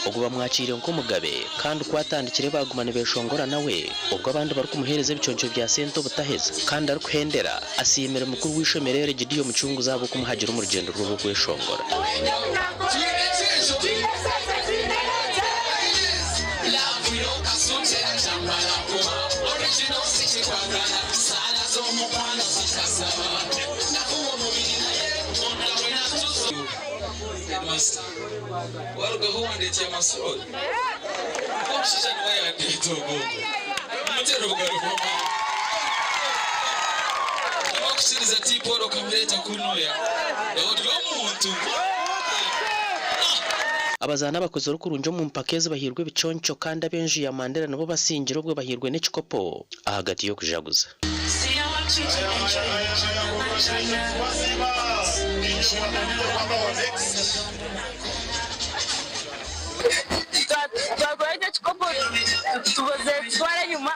Ogu bamwakiire nk'omugabe, kandi ku atandikire baaguma nibeeshongora nawe, obwo abandi barikumuheereza ebiconco bya sente obutaheza, kandi arikuhendera, asiimire mukuru w'eishomero eri Gideon Mucunguzi ahabw'okumuhagira omu rugyendo rwe rw'okweshongora. Headmaster, warugaho wandeetera amasorori? Omushaija niwe yandeeta ogwo. Mumuteere obugaro bw'amaani. Niwe tipu ori okamureeta kunuya. Ori omuntu. Abazaani abakozire kurungi omu mpaka ezi bahairwe ebiconco kandi ab'enju ya Mandela nibo basingire obwo bahairwe n'ekikopo ahagati y'okujaguza. Twatwara ekyo ekikopo tubuze kutwara enyima,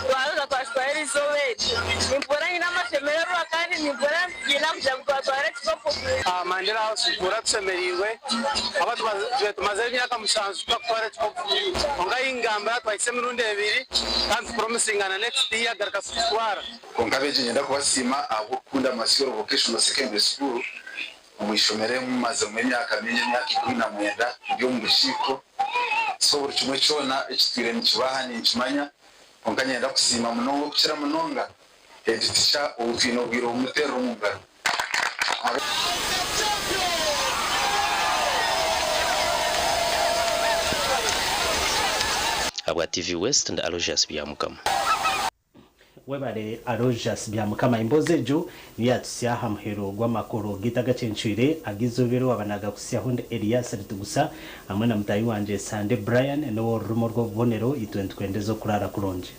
twaruga twakitwara erizooba eri. Nimpurira nyine amashemererwa kandi nimpurira nitugyenda kugira ngu twatwara ekikopo. Aha Mandela House nituhurira tushemereirwe ahabw'okuba tubire tumazire emyaka mushanju tutakutwara ekikopo kwonka ahi ngambira twahitsya emirundi ebiri kandi tupromisinga na next year garuka tukitwara. Kwonka abeegi niinyenda kubasiima ahabw'okukunda Masioro Vocational Secondary School. Omu ishomero emu mmaziremu emyaka mingi, emyaka 19 ndi omu bukiiko. So buri kimwe kyona ekitwire nikiba aha ninkimanya. Kwonka niinyenda kusiima munonga okukira munonga head teacher ou twine obwire obumuteerera omu ngaro. Ahabwa TV West ndi Aloysius Byamukama. Webare Aloysius Byamukama. Emboozi egyo niyo yatutsya aha muheru gw'amakuru gaitu agacencwire ag'eizooba eri waaba naagakutsyaho ndi Elias Ritugusa hamwe na mutaahi wangye Sande Brian n'ow'orurimi orw'obubonero itwe nitukwendeza okuraara kurungi.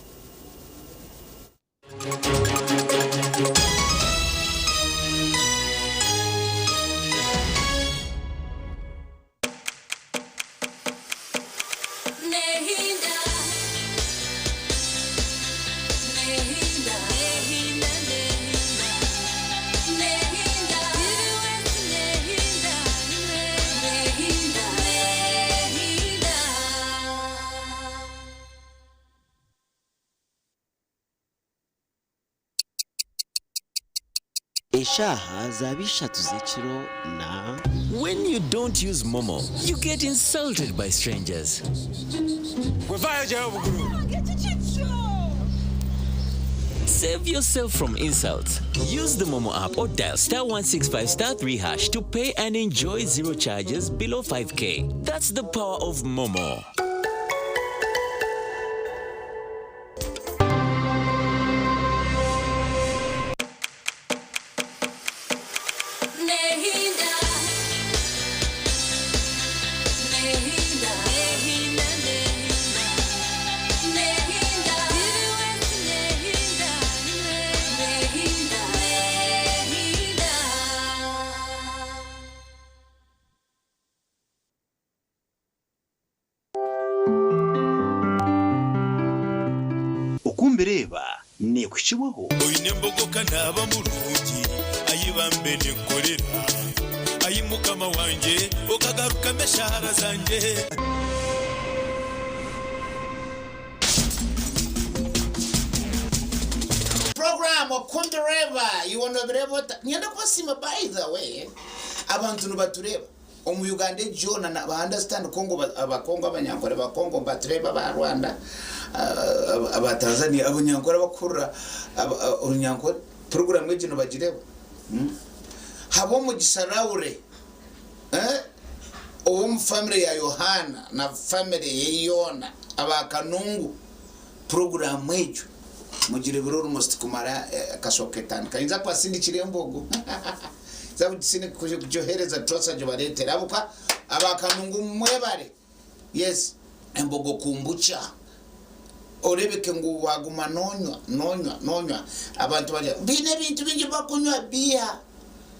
Eshaaha zaaba ishatu z'ekiro na. When you don't use Momo, you get insulted by strangers. Save yourself from insults. Use the Momo app or dial star 165 star 3 hash to pay and enjoy zero charges below 5K. That's the power of Momo. Oku mbireeba neekuhikibwaho. Oine embogo ka naaba murungi, ai bambe ninkukorera, Ai Mukama wangye, okagarukamu eshaara zangye. Program Okundireeba Iwe Nobireeba Ota? Niinyenda kubasiima by the way abantu nibatureeba. Omu Uganda egi yoona na ba understand Congo aba Congo abanyankore ba Congo nibatureba aba Rwanda aba Tanzania abanyankore abakuhurira orunyankore program egi nibagireba Habwomugisha Laure ow'omu family ya Yohana na family ye yoona aba Kanungu program egyo mugirebire almost kumara akashoka etandika nyinza kubasindikira embogo. Nza kugyohereza Trosa gibareetere ahabw'okuba aba Kanungu mwebare. Yes, embogo kombucha. Oreebeke ngu waaguma noonywa, noonywa, noonywa. Abantu barya, baine ebintu bingi ebi bakunywa, biiha.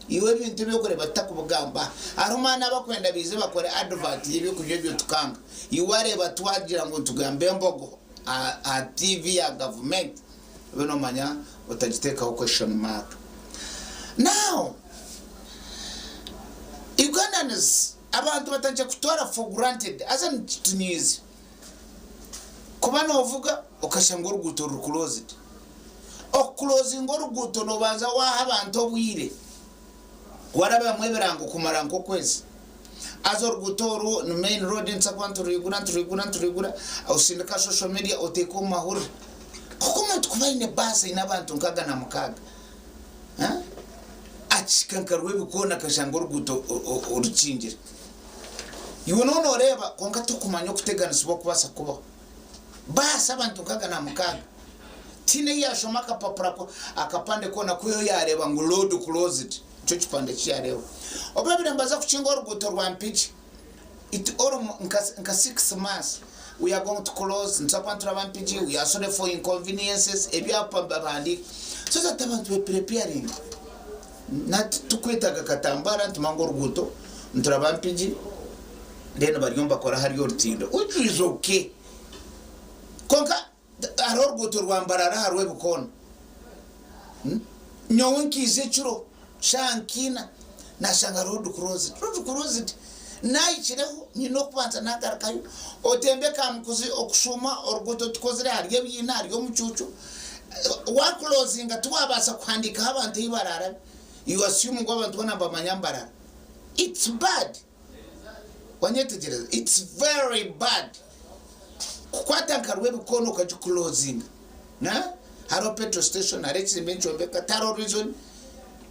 Iwe ebintu ebi orikureeba tutakubigamba. Hariho maani abakwenda baije bakore advert y'ebyokunywa ebyo tukanga. Iwe wareeba twagira ngu nitugambe embogo aha TV ya gavumenti, obe noomanya otagiteekaho question mark. Now, Ugandans abantu batandikire kutwara for granted haza nikitunyiiza kuba novuga okashanga oruguuto ruri closed. Okuclosinga oruguuto nobanza waha abantu obwire warabamu ebirango kumara nk'okwezi. Haza oruguuto oru ni main road nituza kuba niturwigura niturwigura niturwigura osindike aha social media oteeke omu mahurire. Kwonka omuntu kuba aine baasi eine abantu nkaga na mukaaga. Akihika nka Rwebikoona akashanga oruguuto orukingire. Iwe noba nooreeba kwonka tokumanya okuteganisibwa okubaasa kubaho. Baasi abantu 66. Tihaine ei yaashoma akapapura akapande koona kwihaho yaareeba ngu road closed. Nikyo kipande eki yaareeba. Obu baabaire nibaza kukinga oruguuto rwa Mpigi, it all nka 6 months, we are going to close, nituza kuba nituraba Mpigi, we are sorry for inconveniences, ebyapa babihandiika. So that abantu be preparing. Nahati titukwetaaga katambara, nitumanya ngu oruguuto nituraba Mpigi, then bariyo nibakora hariya orutindo which is okay. Kwonka hariho oruguuto rwa Mbarara aha Rwebikoona. Nyowe nkaija ekiro shaaha nka ina nashanga road closed. Road closed nahikireho nyine okubanza nagarukayo otembe Kamukuzi okushuuma oruguuto tukozire hariyo ebiina hariyo omucuucu. Wa closinga tiwabaasa kuhandiikaho abantu ahu baraarabe. You assume ngu abantu boona nibamanya Mbarara. It's bad. Wanyetegyereza? It's very bad kukwata nka Rwebikoona okagi closinga. Hariho petrol station, hariho ekizimbe nikyombeka, tihariho reason.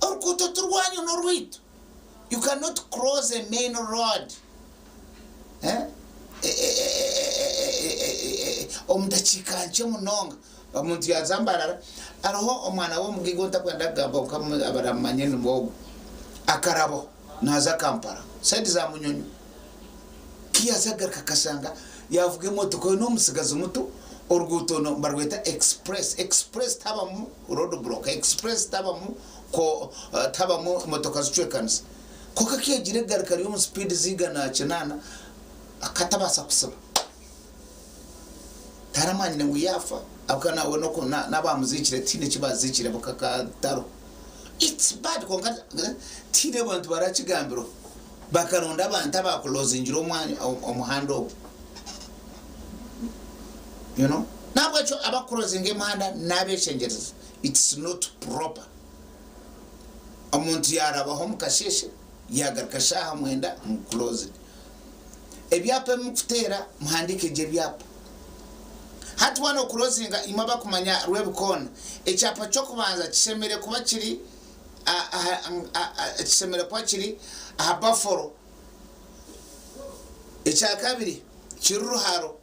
Oruguuto ti rwanyu n'orwaitu. You cannot close a main road omu dakiika nkye munonga. Omuntu yaaza Mbarara, hariho omwana w'omugaiga ou ntakwenda kugamba kwonka abaramumanye nibo ogwo, akarabaho naaza Kampala sayidi za Munyonyo. Ku yaaza agaruka akashanga yaavuga emotoka ye n'omutsigazi muto, oruguuto nibarweta express. Express tihabamu road block, express tihabamu tihabamu emotoka zicwekanisa. Kwonka ku yaagiire kugaruka ari omu sipiidi z'igana kinaana, akatabaasa kutsiba. Taramanyire ngu yaafa ahabw'okuba nawe n'oku n'abaamuziikire tihaine eki baaziikire bakakataro. It's bad kwonka tihaine bantu barakigambirweho. Bakaronda abantu abaakulozingire omwanya omuhanda ogwo. You know? N'ahabw'ekyo abakulozinga emihanda n'abeshengyereza it's not proper. Omuntu yaarabaho omu kasheeshe yaagaruka shaaha mwenda ngu closed. Ebyapa ebi mukuteera muhandiike gye ebyapa. Hati waaba nokurozinga imwe abakumanya Rwebikoona, ekyapa ky'okubanza kishemereire kuba kiri kishemereire kuba kiri aha Buffalo, ekyakabiri kiri Ruharo,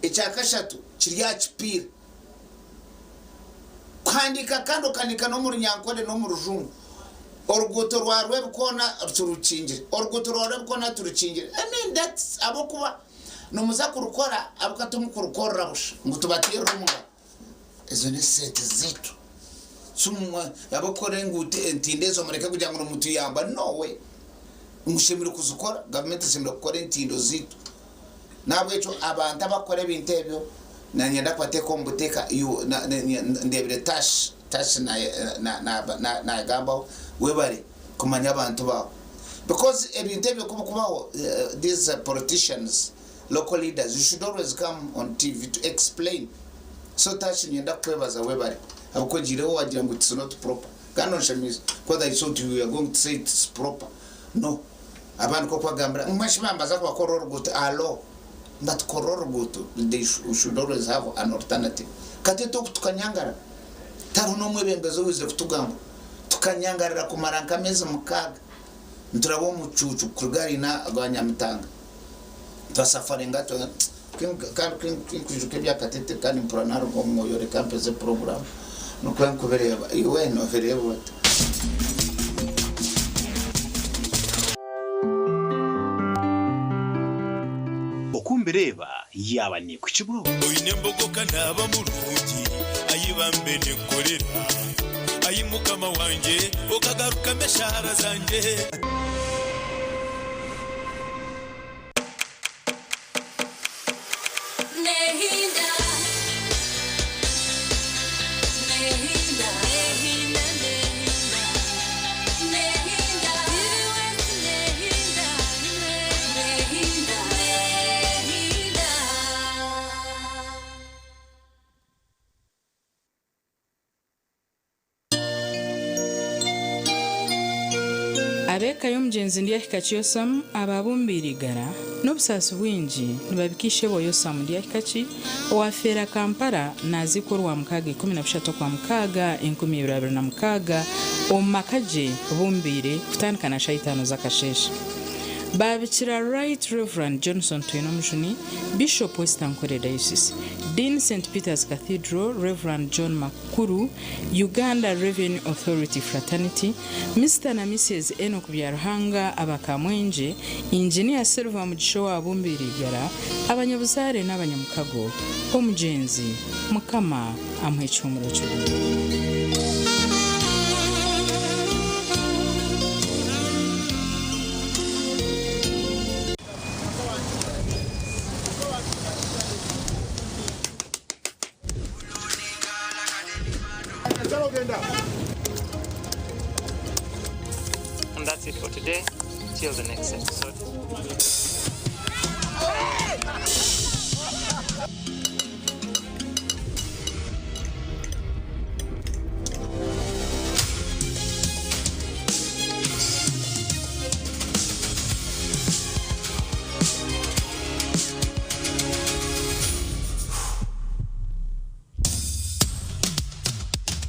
ekyakashatu kiri aha Kipiira. Kuhandiika kandi okahandiika n'omu Runyankore n'omu Rujungu. Oruguuto rwa Rwebikoona turukingire, oruguuto rwa Rwebikoona turukingire. I mean that's ahabw'okuba nimuza kurukora ahabw'okuba timukurukorera busha ngu tubateerere omu ngaro. Ezo n'esente zaitu. So abarikukora enguuto entindo ezo mureke kugira ngu nimutuyamba. No way. Mushemereire kuzikora, gavumenti eshemereire kukora entindo zaitu. N'ahabw'ekyo abantu abarikukora ebintu ebyo niinyenda kubateeka omu buteeka. Ndeebire Tash, Tash naagambaho, webare kumanya abantu baawe. Because ebintu ebyo ku birikubaho, these politicians, local leaders, you should always come on TV to explain. So Tash niinyenda kukwebaza webare ahabw'okuba ogiireho waagira ngu it's not proper. Kandi onshemiize because I thought you were going to say it's proper. No. Abandi nk'okubagambira ngu mbwenu shi bambaza kubakorera oruguuto alo nibatukorera oruguuto they should always have an alternative. Katete oku tukanyangara tihariho n'omwebembezi owaizire kutugamba tukanyangarira kumara nk'ameezi mukaaga nituraba omu mucuucu kuruga hariya na Nyamitanga twasafaringa kandi ku nkwijuka ebya Katete kandi mpurira naruga omu mwoyo reka mpeze puroguramu nikwo nkubireeba iwe nobireeba ota? Oku mbireeba yaaba neekuhikibwaho. Oine embogo ka naaba murungi, ai bambe ninkukorera, Ai Mukama wangye, okagarukamu eshaara zangye. Ab'eka y'omugyenzi Ndyahikaki Yosam abaabumbiire eigara n'obusaasi bwingi nibabika ishebo Yosam Ndyahikaki owafeera Kampala naziikwa Orwamukaaga 13 Okwamukaaga 2026. omu maka gye Bumbiire kutandika na shaaha itaano z'akasheeshe. Baabikira Right Rev. Johnson Twinomujuni, Bishop West Ankole Diocese, Dean St Peter's Cathedral, Rev. John Makuru, Uganda Revenue Authority Fraternity, Mister na Mises Enock Byaruhanga aba Kamwengye, Engineer Silver Mugisha owa Bumbiire Igara, abanyabuzaare n'abanyamukago, omugyenzi, Mukama amuhe ekihuumuro kirungi. And that's it for today. Till the next episode.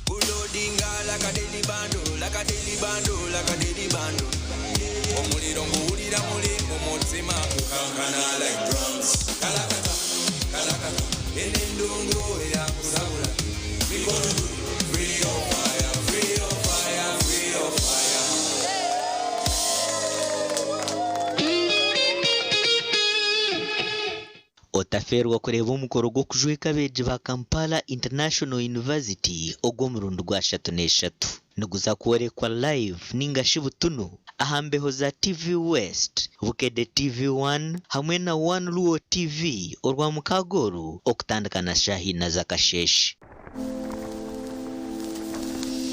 Kulodinga like a daily bundle, like a daily bundle, like a daily bundle. Omuliro nguwulira muli mu mutima gukankana like drums. Kalakata, kalakata, eno endongo eyakusabula. Mikono free your fire, free your fire, free your fire. Otafeerwa kureeba omukoro gw'okujweka abeegi ba Kampala International University ogw'omurundi gwa 33. Niguza kworekwa live ninga shi butunu aha mbeho za TV West, Bukedde TV One hamwe na One Luo TV Orwamukaaga oru okutandika na shaaha ina z'akasheeshe.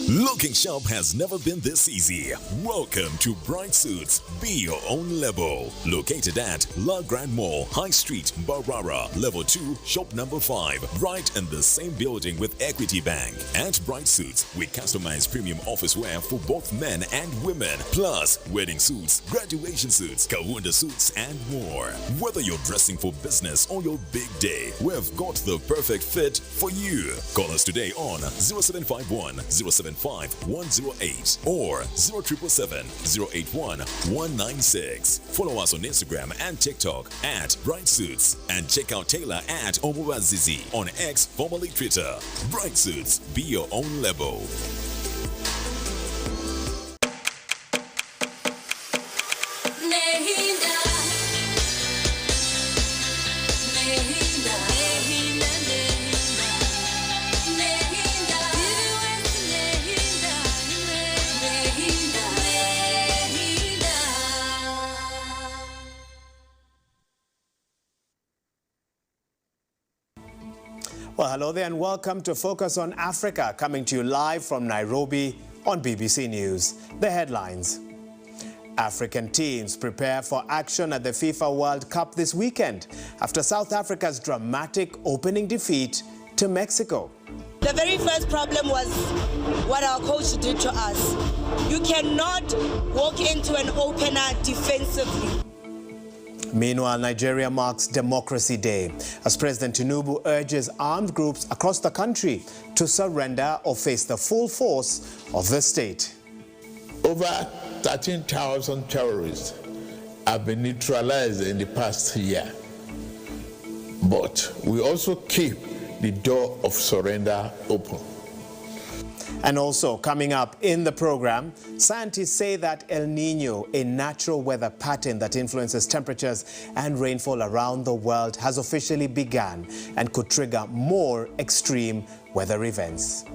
Looking sharp has never been this easy. Welcome to Bright Suits. Be your own level. Located at La Grand Mall, High Street, Barara, Level 2, Shop Number 5, right in the same building with Equity Bank. At Bright Suits, we customize premium office wear for both men and women, plus wedding suits, graduation suits, kawunda suits, and more. Whether you're dressing for business or your big day, we've got the perfect fit for you. Call us today on 0751 075 108 or 0777 081 196. Follow us on Instagram and TikTok at Bright Suits and check out Taylor at Omubazizi on X, formerly Twitter. Bright Suits, be your own level. Well, hello there and welcome to Focus on Africa, coming to you live from Nairobi on BBC News. The headlines. African teams prepare for action at the FIFA World Cup this weekend after South Africa's dramatic opening defeat to Mexico. The very first problem was what our coach did to us. You cannot walk into an opener defensively. Meanwhile, Nigeria marks Democracy Day as President Tinubu urges armed groups across the country to surrender or face the full force of the state. Over 13,000 terrorists have been neutralized in the past year. But we also keep the door of surrender open. And also coming up in the program, scientists say that El Nino, a natural weather pattern that influences temperatures and rainfall around the world, has officially begun and could trigger more extreme weather events.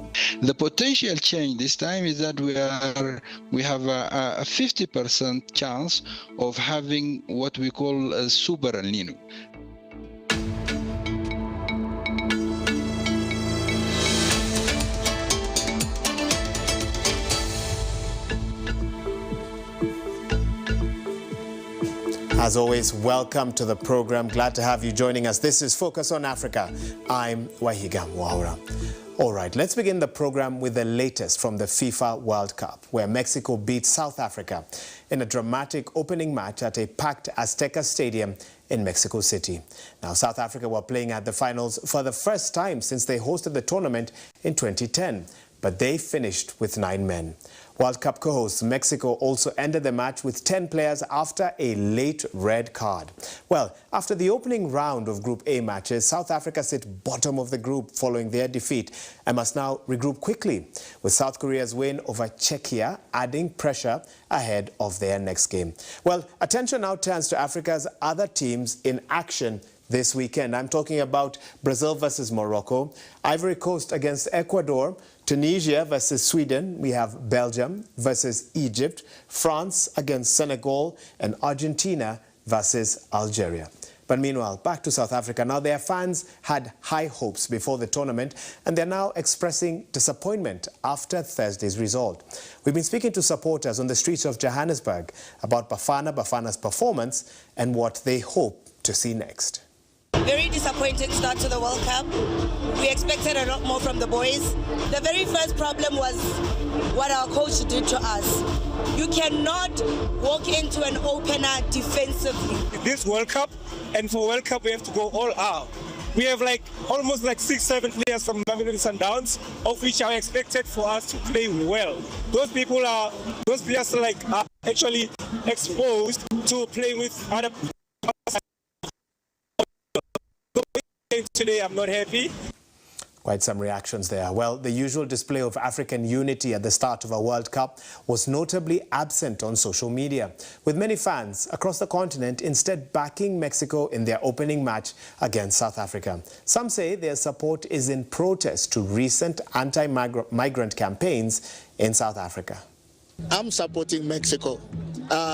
The potential change this time is that we are we have a, a 50% chance of having what we call a super El Nino. As always, welcome to the program. Glad to have you joining us. This is Focus on Africa. I'm Wahiga Mwaura. All right, let's begin the program with the latest from the FIFA World Cup, where Mexico beat South Africa in a dramatic opening match at a packed Azteca Stadium in Mexico City. Now, South Africa were playing at the finals for the first time since they hosted the tournament in 2010. but they finished with 9 men. World Cup co-hosts Mexico also ended the match with 10 players after a late red card. Well, after the opening round of Group A matches, South Africa sit bottom of the group following their defeat and must now regroup quickly, with South Korea's win over Czechia adding pressure ahead of their next game. Well, attention now turns to Africa's other teams in action this weekend. I'm talking about Brazil versus Morocco, Ivory Coast against Ecuador, Tunisia versus Sweden. We have Belgium versus Egypt, France against Senegal, and Argentina versus Algeria. But meanwhile, back to South Africa. Now, their fans had high hopes before the tournament, and they're now expressing disappointment after Thursday's result. We've been speaking to supporters on the streets of Johannesburg about Bafana Bafana's performance and what they hope to see next. Very disappointing start to the World Cup. We expected a lot more from the boys. The very first problem was what our coach did to us. You cannot walk into an opener defensively. This World Cup, and for World Cup we have to go all out. We have almost 6-7 players from Mamelodi Sundowns, of which are expected for us to play well. Those players are actually exposed to playing with other. Today I'm not happy. Quite some reactions there. Well, the usual display of African unity at the start of a World Cup was notably absent on social media, with many fans across the continent instead backing Mexico in their opening match against South Africa. Some say their support is in protest to recent anti-migrant campaigns in South Africa. I'm supporting Mexico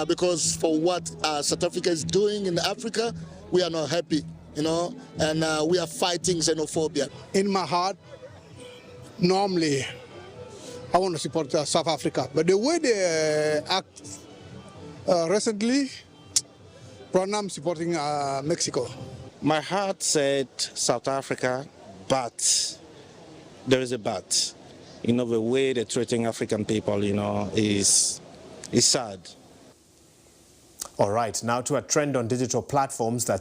because for what South Africa is doing in Africa, we are not happy. And we are fighting xenophobia. In my heart, normally, I want to support South Africa. But the way they act recently, right now I'm supporting Mexico. My heart said South Africa, but there is a but. The way they're treating African people, is sad. All right, now to a trend on digital platforms that's